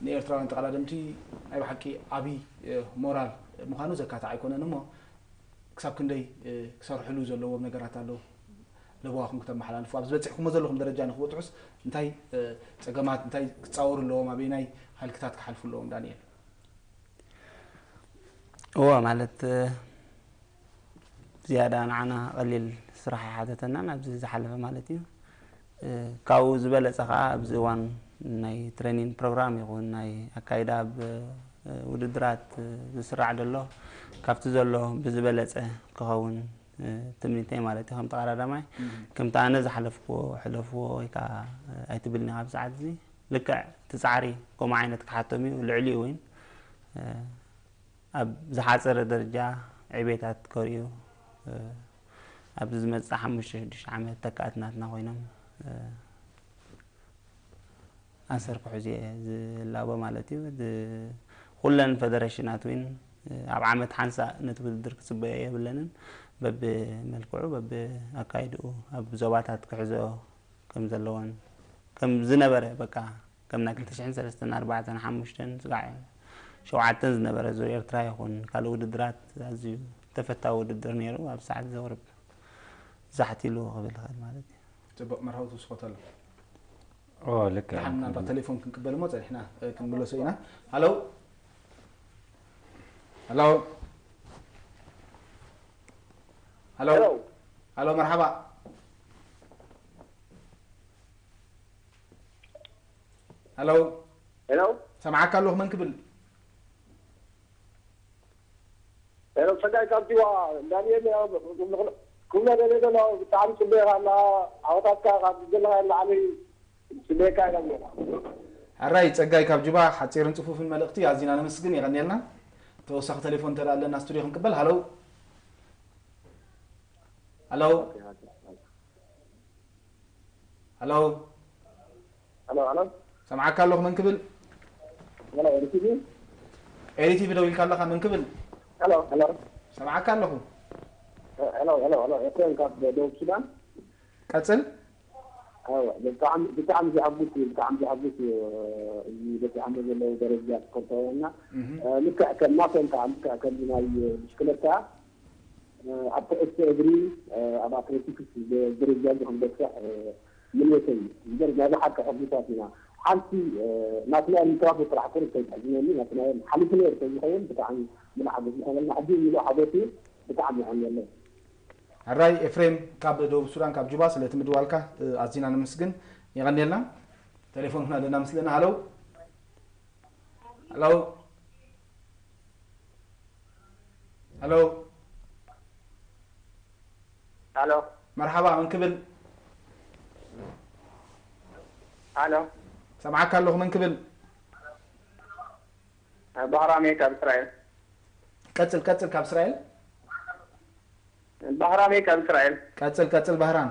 ንኤርትራውያን ተቐዳደምቲ ናይ ብሓቂ ዓብዪ ሞራል ምዃኑ ዘካትዕ ኣይኮነን እሞ፣ ክሳብ ክንደይ ክሰርሕሉ ዘለዎም ነገራት ኣለዉ? ለበዋኹም ክተመሓላልፉ፣ ኣብ ዝበፂሕኩሞ ዘለኹም ደረጃ ንክበፅሑስ እንታይ ፀገማት፣ እንታይ ክፃወሩ ኣለዎም? ኣበየናይ ሃልክታት ክሓልፉ ኣለዎም? ዳንኤል። እዎ፣ ማለት ዝያዳ ንዓና ቀሊል ስራሕ ኣይሓተተናን ኣብዚ ዝሓለፈ ማለት እዩ። ካብኡ ዝበለፀ ከዓ ኣብዚ እዋን ናይ ትሬኒንግ ፕሮግራም ይኹን ናይ ኣካይዳ ኣብ ውድድራት ዝስራዕ ዘሎ ካብቲ ዘሎ ብዝበለፀ ክኸውን ትምኒተይ ማለት እዩ። ከም ተቐዳዳማይ ከምቲ ኣነ ዝሓለፍክዎ ሕለፍዎ ወይ ከዓ ኣይትብልኒ ካብ ሰዓት እዚ ልክዕ እቲ ፃዕሪ ከምኡ ዓይነት ክሓቶም እዩ። ልዕሊኡ እውን ኣብ ዝሓፀረ ደረጃ ዕቤታት ከርእዩ ኣብዚ ዝመፅእ ሓሙሽተ ሽዱሽተ ዓመት ተካእት ናትና ኮይኖም ኣንሰር ክሕዙ እየ ዝላቦ ማለት እዩ። ኩለን ፈደረሽናት እውን ኣብ ዓመት ሓንሳእ ነቲ ውድድር ክፅበዮ የብለንን። በብመልክዑ በብኣካይድኡ ኣብ ዞባታት ክሕዘኦ ከም ዘለወን ከም ዝነበረ በቃ ከም ናይ ክልተ ሽሕን ሰለስተን ኣርባዕተን ሓሙሽተን ስጋዕ ሸውዓተን ዝነበረ ዙር ኤርትራ ይኹን ካልእ ውድድራት ኣዝዩ ተፈታዊ ውድድር ነይሩ። ኣብ ሰዓት ዘውርብ ዛሕት ኢሉ ክብል ይኽእል ማለት እዩ። ፅቡቕ መርሃዊ ትውስኸቶ ኣሎ። ኦ ልክዕ ደሓን ምናልባት ቴሌፎን ክንቅበል እሞ ጸኒሕና ክንምለሶ ኢና። ሃሎ ሃሎ ሃሎ ሄሎ ሃሎ መርሓባ ሃሎ ሄሎ ሰምዓካ ኣለኹ መን ክብል ሄሎ ጸጋይ ካብ ጅዋ ዳንኤል ክብሎ ደልየ ዘሎ ብጣዕሚ ጽቡቅ ኢኻ ኣለኻ ዓወታትካ ካብ ዘለኻዮ ንላዕሊ ጽቡቅ ኢኻ ኢሎም ኣለኻ ሕራይ ጸጋይ ካብ ጅባ ሓጺርን ጽፉፍን መልእኽቲ ኣዚና ነመስግን የቐንየልና ተወሳኺ ቴሌፎን እንተ ኣለና ስቱድዮ ክንቅበል ሃለው ሃለው ሃለው ሄሎ ሄሎ ሰምዓካ ኣለኹ መን ክብል ሄሎ ኤሪቲቪ ኤሪቲቪ ደው ኢልካ ኣለኻ መን ክብል ሄሎ ሄሎ ሰምዓካ ኣለኹ ሄሎ ሄሎ ሄሎ ኤፍሬም ካብ ደቡብ ሱዳን ቀጽል ብጣዕሚ ብጣዕሚ ዘሐጉስ እዩ ብጣዕሚ ዘሐጉስ እዩ እዚ በፂሖሞ ዘለዉ ደረጃ ስፖርታውያንና ልክዕ ከም ናቶም ከዓ ልክዕ ከምዚ ናይ ብሽክለታ ኣብ ኩዕሶ እግሪ ኣብ ኣትሌቲክስ ደረጃ እዚ ክንበፅሕ ምንየተይ እዩ እምበር ናይ ብሓቂ ሕጉሳት ኢና ሓንቲ ናትናኤል ምትራፉ ጥራሕ ቁሩብ ከይትሕዝነኒ ናትናኤል ሓሊፉ ነይሩ ተዝኸውን ብጣዕሚ ምልሓጎስ ምኾነልና ሕጂ ምሉእ ሓጎስ እዩ ብጣዕሚ የቐንየለይ ሕራይ ኤፍሬም ካብ ደቡብ ሱዳን ካብ ጁባ ስለቲ ምድዋልካ ኣዚና ነመስግን የቐንየልና ቴሌፎን ክና ደና ምስለና ሃለው ሃለው ሃለው ሃሎ መርሓባ መን ክብል ሃሎ ሰምዓካ ኣለኹ መን ክብል ባህራሜ ካብ እስራኤል ቀጽል ቀጽል ካብ እስራኤል ባህራሜ ካብ እስራኤል ቀጽል ቀጽል ባህራም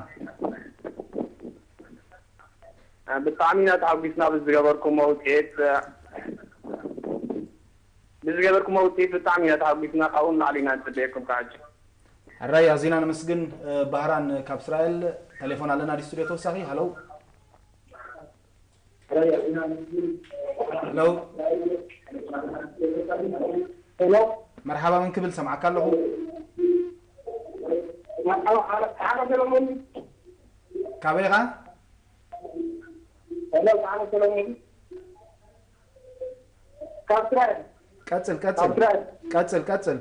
ብጣዕሚ ኢና ተሓጒስና ብዝገበርኩሞ ውፅኢት ብዝገበርኩሞ ውፅኢት ብጣዕሚ ኢና ተሓጒስና ካብኡ ንላዕሊ ኢና ንፅበየኩም ካብ ሕጂ ሕራይ ኣዚና ነመስግን ባህራን ካብ እስራኤል ቴሌፎን ኣለና ዲ ስቱዲዮ ተወሳኺ ሃለው ሄሎ ሄሎ መርሓባ መን ክብል ሰምዓካ ኣለኹ መርሓባ ሓረ ሰለሙን ካበይ ኢኻ ሄሎ ሓረ ሰለሙን ካብ እስራኤል ቀጽል ካብ ቀጽል እስራኤል ቀጽል ቀጽል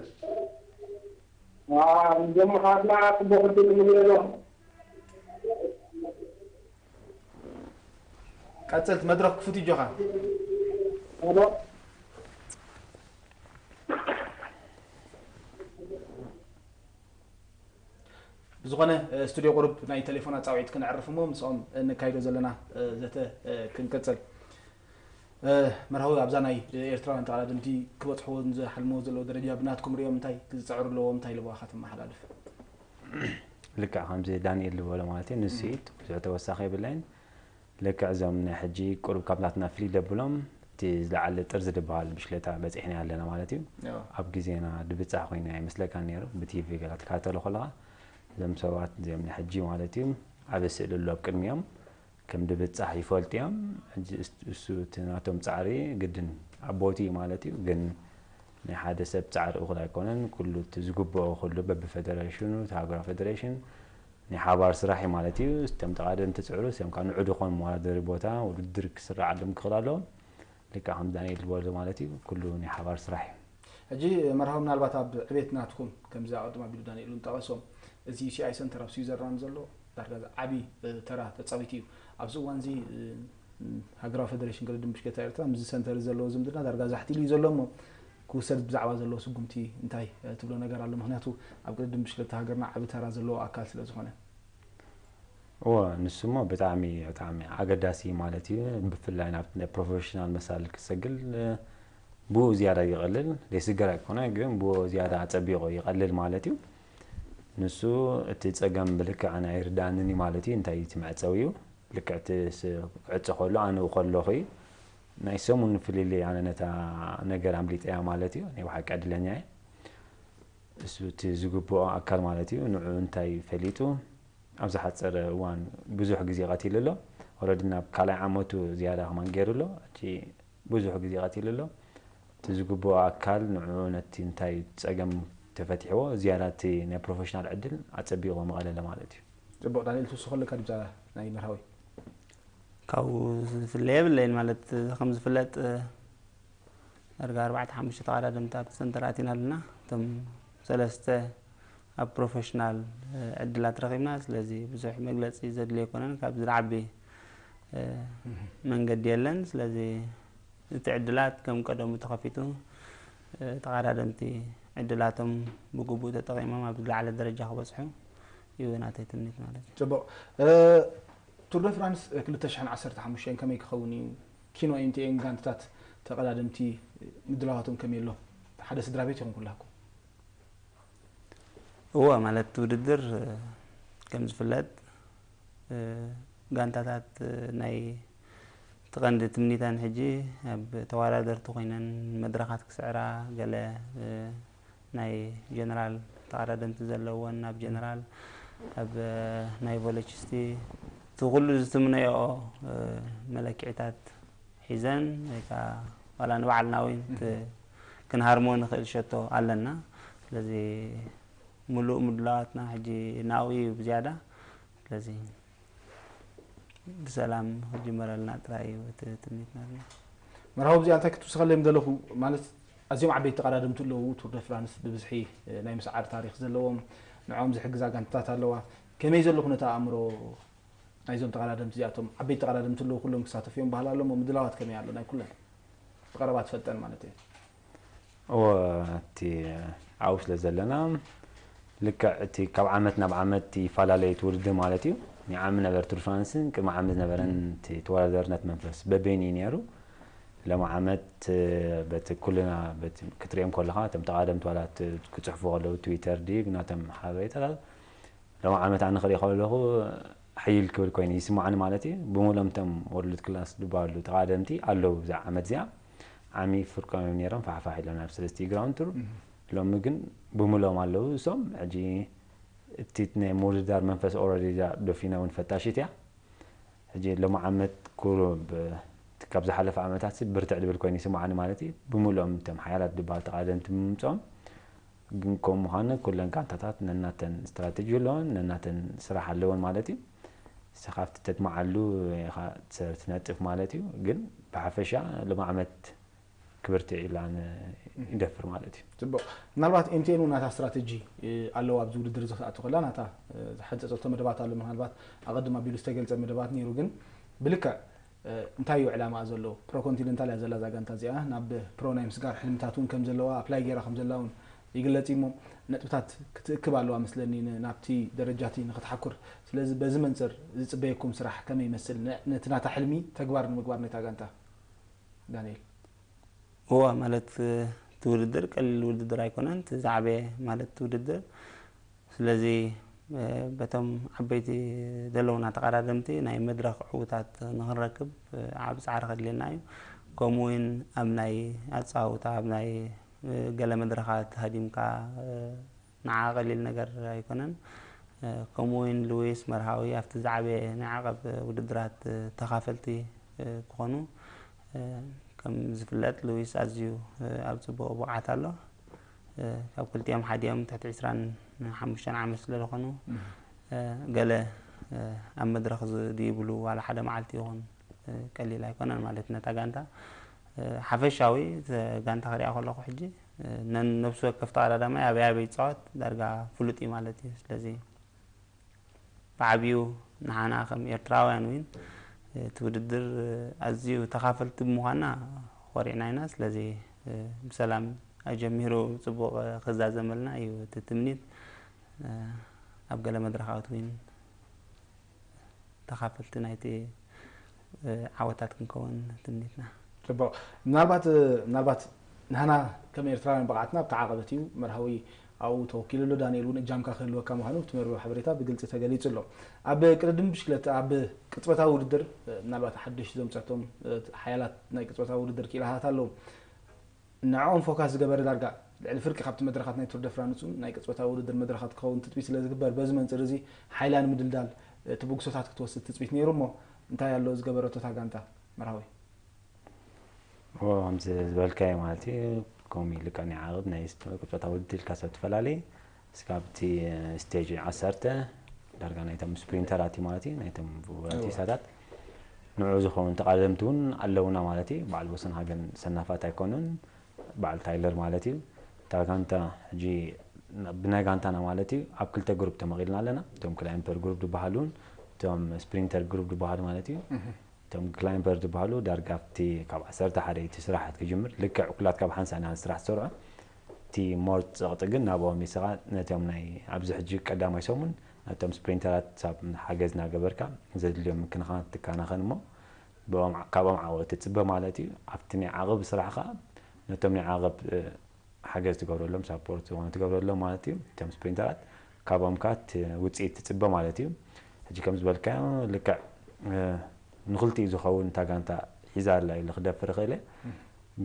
ጀምሓትና ጽቡቅ ዕድል ንምህነሎም ቀጽል መድረኽ ክፉት እዩ ጆኻ ብዝኾነ ስቱድዮ ቁሩብ ናይ ቴሌፎን ኣጻውዒት ክነዕርፍ እሞ ምስኦም ነካይዶ ዘለና ዘተ ክንቅጽል መርሃዊ ኣብዛ ናይ ኤርትራውያን ተቓዳደምቲ ክበጽሕዎ ዝሓልምዎ ዘለዉ ደረጃ ብናትኩም ሪኦም እንታይ ክዝጸዕሩ ኣለዎም እንታይ ኢልዋ ኢኻ ተመሓላልፍ? ልክዕ ከምዚ ዳንኤል ዝበሎ ማለት እዩ ንስኢት ብዙሕ ተወሳኺ የብላይን። ልክዕ እዞም ናይ ሕጂ ቁሩብ ካብ ናትና ፍልይ ዘብሎም እቲ ዝለዓለ ጥርዚ ዝበሃል ብሽክሌታ በፂሕና ኣለና ማለት እዩ። ኣብ ግዜና ድብፃሕ ኮይና ይመስለካ ነይሩ ብቲቪ ገላ ትካተሎ ከለካ እዞም ሰባት እዚኦም ናይ ሕጂ ማለት እዩ ኣብ ስእሊ ኣሎ ኣብ ቅድሚኦም ከም ድብፃሕ ይፈልጡ እዮም። ሕጂ እሱ እቲ ናቶም ፃዕሪ ግድን ኣብ ቦቲ ማለት እዩ ግን ናይ ሓደ ሰብ ፃዕሪ እኹል ኣይኮነን። ኩሉ እቲ ዝግብኦ ኩሉ በብፈደሬሽኑ እቲ ሃገራዊ ፈደሬሽን ናይ ሓባር ስራሕ እዩ ማለት እዩ። እቶም ተቓደምቲ ፅዕሩ እዚኦም ካብ ንዑ ድኾን መወዳደሪ ቦታ ውድድር ክስራዓሎም ክኽእል ኣለዎም። ልክዕ ከም ዳንኤል ዝበሎ ማለት እዩ ኩሉ ናይ ሓባር ስራሕ እዩ። ሕጂ መርሃዊ ምናልባት ኣብ ዕቤት ናትኩም ከምዚ ኣቐድም ኣቢሉ ዳንኤል እውን ጠቐሶም እዚ ዩሲኣይ ሰንተር ኣብ ስዊዘርላንድ ዘሎ ዳርጋ ዓቢ ተራ ተፃዊት እዩ ኣብዚ እዋን እዚ ሃገራዊ ፈደሬሽን ቅድድም ብሽክለታ ኤርትራ ምስዚ ሰንተር ዘለዎ ዝምድና ዳርጋ ዛሕት ኢሉ እዩ ዘሎ እሞ ክውሰድ ብዛዕባ ዘለዎ ስጉምቲ እንታይ ትብሎ ነገር ኣሎ? ምክንያቱ ኣብ ቅድድም ብሽክለታ ሃገርና ዓቢ ተራ ዘለዎ ኣካል ስለ ዝኾነ። እወ ንሱ እሞ ብጣዕሚ ብጣዕሚ ኣገዳሲ ማለት እዩ። ብፍላይ ናብ ናይ ፕሮፌሽናል መሳል ክሰግል ብኡ ዝያዳ ይቐልል ዘይስገር ኣይኮነ ግን ብኡ ዝያዳ ኣጸቢቑ ይቐልል ማለት እዩ። ንሱ እቲ ጸገም ብልክዕ ኣነ ኣይርዳእንን እዩ ማለት እዩ እንታይ እቲ መዕጸዊ እዩ ልክዕ እቲ ክዕጸ ከሎ ኣነ ከለኹ እዩ ናይ ሰሙን ፍልልይ ኣነ ነታ ነገር ኣምሊጠያ ማለት እዩ ናይ ብሓቂ ዕድለኛ እየ። እሱ እቲ ዝግብኦ ኣካል ማለት እዩ ንዑ እንታይ ፈሊጡ ኣብ ዝሓፀረ እዋን ብዙሕ ግዜ ቀቲሉ ኣሎ። ኦረዲ ናብ ካልኣይ ዓመቱ ዝያዳ ከማን ገይሩ ኣሎ። ሕጂ ብዙሕ ግዜ ቀቲሉ ኣሎ። እቲ ዝግብኦ ኣካል ንዑ ነቲ እንታይ ፀገም ተፈቲሕዎ ዝያዳ እቲ ናይ ፕሮፌሽናል ዕድል ኣፀቢቑ መቐለለ ማለት እዩ። ፅቡቕ ዳንኤል ትውስኾ ኣለካ ድብዛ ናይ መርሃዊ ካብኡ ዝፍለ የብለይን ማለት ከም ዝፍለጥ ዳርጋ ኣርባዕተ ሓሙሽተ ተቐዳደምቲ ኣብቲ ሰንተር ኣቲና ኣለና። እቶም ሰለስተ ኣብ ፕሮፌሽናል ዕድላት ረኺብና። ስለዚ ብዙሕ መግለፂ ዘድልዮ ኣይኮነን። ካብ ዝዓቢ መንገዲ የለን። ስለዚ እቲ ዕድላት ከም ቀደሙ ተኸፊቱ ተቐዳደምቲ ዕድላቶም ብግቡእ ተጠቒሞም ኣብ ዝለዓለ ደረጃ ክበፅሑ እዩ ናተይ ትምኒት ማለት እዩ። ፅቡቕ። ቱር ደ ፍራንስ ክልተ ሽሕን ዓሰርተ ሓሙሽተን ከመይ ክኸውን እዩ? ኪኖ ኤምቲኤን ጋንትታት ተቐዳደምቲ ምድላዋቶም ከመይ ኣሎ? ሓደ ስድራ ቤት ኢኹም ኩላኩም። እወ ማለት ውድድር ከም ዝፍለጥ ጋንታታት ናይ እቲ ቀንዲ ትምኒተን ሕጂ ኣብ ተወዳደርቲ ኮይነን መድረኻት ክስዕራ ገለ ናይ ጀነራል ተቐዳደምቲ ዘለወን ናብ ጀነራል ኣብ ናይ ቮሎችስቲ እቲ ኩሉ ዝትምነየኦ መለክዒታት ሒዘን ወይ ከዓ ዋላ ንባዕልና እውን ክንሃርሞ ንኽእል ሸቶ ኣለና። ስለዚ ሙሉእ ምድላዋትና ሕጂ ናብኡ እዩ ብዝያዳ። ስለዚ ብሰላም ክጅመረልና ጥራይ እዩ እቲ ትምኒትና ዘለና። መርሃዊ እዚኣ እንታይ ክትውስኸለይ ምደለኹ ማለት ኣዝዮም ዓበይቲ ተቐዳደምቲ ኣለዉ ቱር ደ ፍራንስ ብብዝሒ ናይ ምስዓር ታሪክ ዘለዎም ንዕኦም ዝሕግዛ ጋንትታት ኣለዋ ከመይ ዘሎ ኩነታ ኣእምሮ ናይዞም ተቐዳደምቲ እዚኣቶም ዓበይቲ ተቐዳደምቲ ኣለዉ ኩሎም ክሳተፉ እዮም ባህል ኣሎ እሞ ምድላዋት ከመይ ኣሎ ናይ ኩለን ብቐረባ ትፈልጠን ማለት እየ እወ እቲ ኣብኡ ስለ ዘለና ልክዕ እቲ ካብ ዓመት ናብ ዓመት ይፈላለዩ እቲ ውድድር ማለት እዩ። ናይ ዓሚ ነበር ቱር ፍራንስን ቅድሚ ዓሚ ዝነበረን እቲ ተወዳዳርነት መንፈስ በበይኑ እዩ ነይሩ። ሎሚ ዓመት በቲ ኩልና በቲ ክትሪኦም ከለኻ እቶም ተቓደምቲ ዋላ እቲ ክፅሕፉ ከለዉ ትዊተር ድዩ ናቶም ሓበሬታታት ሎም ዓመት ኣነ ክርኢ ከለኹ ሕይል ክብል ኮይኑ ይስማዓኒ ማለት እዩ። ብምሎም እቶም ወርልድ ክላስ ዝበሃሉ ተቓደምቲ ኣለዉ እዛ ዓመት እዚኣ ዓሚ ፍርቆም እዮም ነይሮም ፋሕፋሕ ኢሎም ናብ ሰለስቲኡ ግራውንድ ቱር ሎሚ ግን ብምሎም ኣለዉ እሶም ሕጂ እቲ ናይ ምውድዳር መንፈስ ኦረዲ እዛ ዶፊና እውን ፈታሽት እያ ሕጂ ሎም ዓመት ኩሩብ ካብ ዝሓለፈ ዓመታት ብርትዕ ድብል ኮይኑ ይስማዓኒ ማለት እዩ ብምሎም እቶም ሓያላት ዝበሃል ተቓደምቲ ምምፅኦም ግን ከም ምዃኑ ኩለን ጋንታታት ነናተን ስትራተጂ ኣለወን ነናተን ስራሕ ኣለወን ማለት እዩ። ንስኻ ኣብቲ ተድምዓሉ ኢኻ ትነጥፍ ማለት እዩ። ግን ብሓፈሻ ሎም ዓመት ክብርትዕ ኢላ ይደፍር ማለት እዩ። ፅቡቕ። ምናልባት ኤምቲኤን እውን ናታ ስትራተጂ ኣለዋ ኣብዚ ውድድር እዚ ክትኣቱ ከላ ናታ ዝሓንፀፀቶ መደባት ኣሎ። ምናልባት ኣቐድም ኣቢሉ ዝተገልፀ መደባት ነይሩ ግን ብልክዕ እንታይ እዩ ዕላማኣ ዘሎ? ፕሮ ኮንቲነንታል እያ ዘላ እዛ ጋንታ እዚኣ። ናብ ፕሮ ናይ ምስጋር ሕልምታት እውን ከም ዘለዋ ኣፕላይ ገይራ ከም ዘላ እውን ይግለፅ እዩ እሞ ነጥብታት ክትእክብ ኣለዋ መስለኒ ናብቲ ደረጃ እቲ ንክትሓኩር። ስለዚ በዚ መንፅር ዝፅበየኩም ስራሕ ከመይ ይመስል ነቲ ናታ ሕልሚ ተግባር ንምግባር ነታ ጋንታ? ዳንኤል? እዋ ማለት እቲ ውድድር ቀሊል ውድድር ኣይኮነን። እቲ ዝዓበየ ማለት እቲ ውድድር ስለዚ በቶም ዓበይቲ ዘለውና ተቐዳደምቲ ናይ መድረኽ ዕውታት ንክንረክብ ዓብ ፃዕሪ ከድልየና እዩ። ከምኡ እውን ኣብ ናይ ኣፃውታ ኣብ ናይ ገለ መድረኻት ሃዲምካ ንዓ ቀሊል ነገር ኣይኮነን። ከምኡ እውን ሉዊስ መርሃዊ ኣብቲ ዝዓበየ ናይ ዓቐብ ውድድራት ተኻፈልቲ ክኾኑ ከም ዝፍለጥ ሉዊስ ኣዝዩ ኣብ ፅቡቕ ብቕዓት ኣሎ። ካብ ክልቲኦም ሓዲኦም ትሕቲ ዕስራን ሓሙሽተን ዓመት ስለ ዝኾኑ ገለ ኣብ መድረኽ ዝድይብሉ ዋላ ሓደ መዓልቲ ይኹን ቀሊል ኣይኮነን ማለት ነታ ጋንታ ሓፈሻዊ ጋንታ ክሪኣ ከለኹ ሕጂ ነን ነብሱ ወከፍ ተቐዳዳማይ ኣበይ ኣበይ ይፃወት ዳርጋ ፍሉጥ እዩ ማለት እዩ። ስለዚ ብዓብዩ ንሓና ከም ኤርትራውያን እውን እቲ ውድድር ኣዝዩ ተኻፈልቲ ብምዃና ኮሪዕና ኢና። ስለዚ ብሰላም ኣጀሚሩ ፅቡቕ ክዛዘመልና እዩ እቲ ትምኒት። ኣብ ገለ መድረኻት እውን ተኻፈልቲ ናይቲ ዓወታት ክንከውን ትምኒትና። ጽቡቕ። ምናልባት ምናልባት ንሕና ከም ኤርትራውያን ብቕዓትና ኣብቲ ዓቐበት እዩ። መርሃዊ ኣብኡ ተወኪሉ ኣሎ። ዳንኤል እውን እጃምካ ክህልወካ ምዃኑ ኣብቲ መርበብ ሓበሬታ ብግልጺ ተገሊጹ ኣሎ። ኣብ ቅድድም ብሽክለታ ኣብ ቅጽበታዊ ውድድር ምናልባት ሓድሽ ዘምጸቶም ሓያላት ናይ ቅጽበታዊ ውድድር ክኢላታት ኣለዉ። ንዕኦም ፎካስ ዝገበረ ዳርጋ ልዕሊ ፍርቂ ካብቲ መድረኻት ናይ ቱር ደ ፍራንስ እውን ናይ ቅጽበታዊ ውድድር መድረኻት ክኸውን ትጽቢት ስለ ዝግበር በዚ መንጽር እዚ ሓይላ ንምድልዳል ትብግሶታት ክትወስድ ትጽቢት ነይሩ እሞ እንታይ ኣሎ ዝገበረቶ እታ ጋንታ መርሃዊ? ከምዚ ዝበልካዮ ማለት እዩ። ከምኡ ኢሉ ቀኒ ዓቕብ ናይ ቅጾታ ውድድር ኢልካ ሰብ ትፈላለየ እስካብ እቲ ስቴጅ ዓሰርተ ዳርጋ ናይቶም ስፕሪንተራት እዩ ማለት እዩ ናይቶም ቮለንቲሳታት ንዑ ዝኸውን ተቃደምቲ እውን ኣለውና ማለት እዩ። በዓል ወሰን ሃገን ሰናፋት ኣይኮኑን በዓል ታይለር ማለት እዩ። እታ ጋንታ ሕጂ ብናይ ጋንታና ማለት እዩ ኣብ ክልተ ግሩፕ ተመቒልና ኣለና። እቶም ክላይምፐር ግሩፕ ዝበሃሉን እቶም ስፕሪንተር ግሩፕ ዝበሃሉ ማለት እዩ። እቶም ክላይምፐር ዝበሃሉ ዳርጋ ኣብቲ ካብ ዓሰርተ ሓደ እቲ ስራሓት ክጅምር ልክዕ እኩላት ካብ ሓንሳእ ኢና ስራሕ ዝሰርዑ። እቲ ሞር ፀቕጢ ግን ናብኦም ይስኻ ነቶም ናይ ኣብዚ ሕጂ ቀዳማይ ሰሙን ነቶም ስፕሪንተራት ሳብ ሓገዝ እናገበርካ ዘድልዮም ምክንኻናት ትከናኸን እሞ ካብኦም ዓወት ትፅበ ማለት እዩ። ኣብቲ ናይ ዓቕብ ስራሕ ከዓ ነቶም ናይ ዓቕብ ሓገዝ ትገብረሎም ሳፖርት ዝኾነ ትገብረሎም ማለት እዩ። እቶም ስፕሪንተራት ካብኦም ከዓ ውፅኢት ትፅበ ማለት እዩ። ሕጂ ከም ዝበልካዮ ልክዕ ንክልቲኡ ዝኸውን እታ ጋንታ ሒዛ ኣላ ኢለ ክደፍር ይኽእል እየ።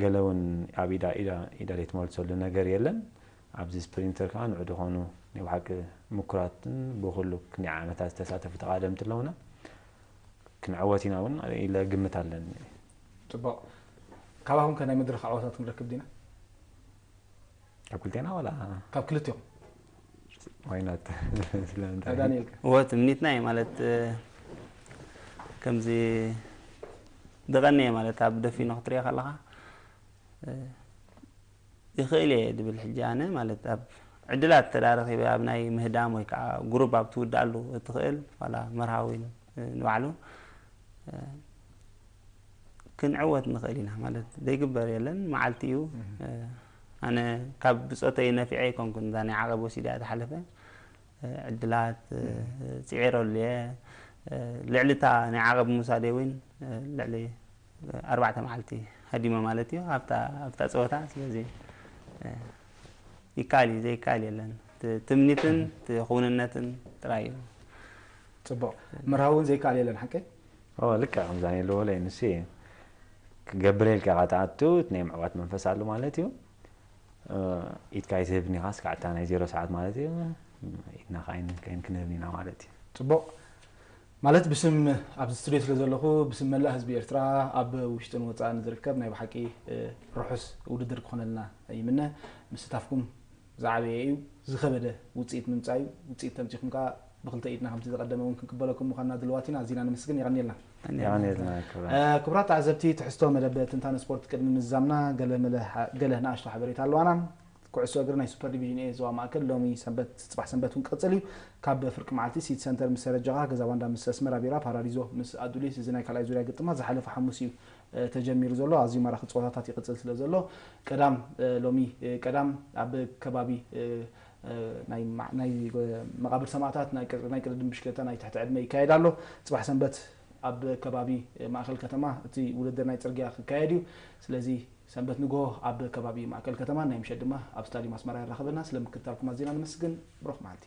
ገለ እውን ኣብ ኢዳ ኢዳ ኢዳ ዘይትመልሰሉ ነገር የለን። ኣብዚ ስፕሪንተር ከዓ ንዑ ዝኾኑ ናይ ብሓቂ ምኩራትን ብኩሉ ክንደይ ዓመታት ዝተሳተፉ ተቓደምቲ ኣለውና። ክንዕወት ኢና እውን ኢለ ግምት ኣለኒ። ፅቡቕ። ካባኹም ከ ናይ መድረኽ ዓወታት ክንረክብ ዲና? ካብ ክልቴና ዋላ ካብ ክልቲኦም ዋይናት ስለምንታይ ዳንኤል ከ? እወ ትምኒትና እዩ ማለት ከምዚ ብቐኒ እየ ማለት ኣብ ደፊኖ ክትሪኦ ከለኻ ይኽእል እየ ድብል ሕጂ ኣነ ማለት ኣብ ዕድላት ተዳረኺበ ኣብ ናይ ምህዳም ወይ ከዓ ጉሩብ ኣብ ትውድኣሉ እትኽእል ዋላ መርሃዊን ንባዕሉ ክንዕወት ንኽእል ኢና ማለት ዘይግበር የለን። መዓልቲ እዩ። ኣነ ካብ ብፆተይ ነፊዐ ኣይኮንኩን እዛ ናይ ዓቐብ ወሲዳ ተሓለፈ ዕድላት ፅዒረሉ እየ። ልዕሊ እታ ናይ ዓቐብ ምውሳደይ እውን ልዕሊ ኣርባዕተ መዓልቲ ሃዲመ ማለት እዩ ኣብታ ኣብታ ፀወታ። ስለዚ ይካል እዩ ዘይካል የለን። ትምኒትን ክውንነትን ጥራይ እዩ። ፅቡቕ። መርሃዊ እውን ዘይካል የለን ሓቀይ? ልክዕ ከምዛ የለዎ ላይ ንስ ክገብር ኢልካ ቃ ተኣቱ ናይ ምዕዋት መንፈስ ኣሎ ማለት እዩ። ኢድካ ይትህብኒ ኢኻ እስካዕ እታ ናይ ዜሮ ሰዓት ማለት እዩ። ኢድና ከዓይን ከይን ክንህብኒ ኢና ማለት እዩ። ፅቡቕ። ማለት ብስም ኣብዚ ስቱድዮ ስለ ዘለኹ ብስም መላእ ህዝቢ ኤርትራ ኣብ ውሽጥን ወፃእን ዝርከብ ናይ ብሓቂ ርሑስ ውድድር ክኾነልና ይምነ። ምስታፍኩም ዝዓበየ እዩ። ዝኸበደ ውፅኢት ምምፃእ እዩ። ውፅኢት ተምፂኹም ከዓ ብክልተ ኢድና ከምቲ ዝቐደመ እውን ክንቅበለኩም ምዃንና ድልዋት ኢና። ኣዚና ነመስግን። የቐንየልና። የቐንየልና ክብራ። ክቡራት ተዓዘብቲ ትሕዝቶ መደብ ትንታነ ስፖርት ቅድሚ ምዛምና ገለ መለ- ገለ ንኣሽቶ ሓበሬታ ኣለዋና። ኩዕሶ እግሪ ናይ ሱፐር ዲቪዥን ኤ ዞባ ማእከል ሎሚ ሰንበት ፅባሕ ሰንበት እውን ክቕፅል እዩ። ካብ ፍርቂ መዓልቲ ሲቲ ሰንተር ምስ ሰረጀኻ ገዛ ባንዳ ምስ ኣስመራ ቢራ ፓራዲዞ ምስ ኣዱሊስ እዚ ናይ ካልኣይ ዙርያ ግጥማት ዝሓለፈ ሓሙስ እዩ ተጀሚሩ ዘሎ ኣዝዩ ማራኺ ፀወታታት ይቕፅል ስለ ዘሎ ቀዳም ሎሚ ቀዳም ኣብ ከባቢ ናይ መቓብር ሰማእታት ናይ ቅድድም ብሽክለታ ናይ ትሕቲ ዕድመ ይካየድ ኣሎ። ፅባሕ ሰንበት ኣብ ከባቢ ማእከል ከተማ እቲ ውድድር ናይ ጽርግያ ክካየድ እዩ። ስለዚ ሰንበት ንግሆ ኣብ ከባቢ ማእከል ከተማ፣ ናይ ምሸት ድማ ኣብ ስታዲየም ኣስመራ የራኽበና። ስለ ምክትታልኩም ኣዚና ነመስግን። ብሩኽ መዓልቲ።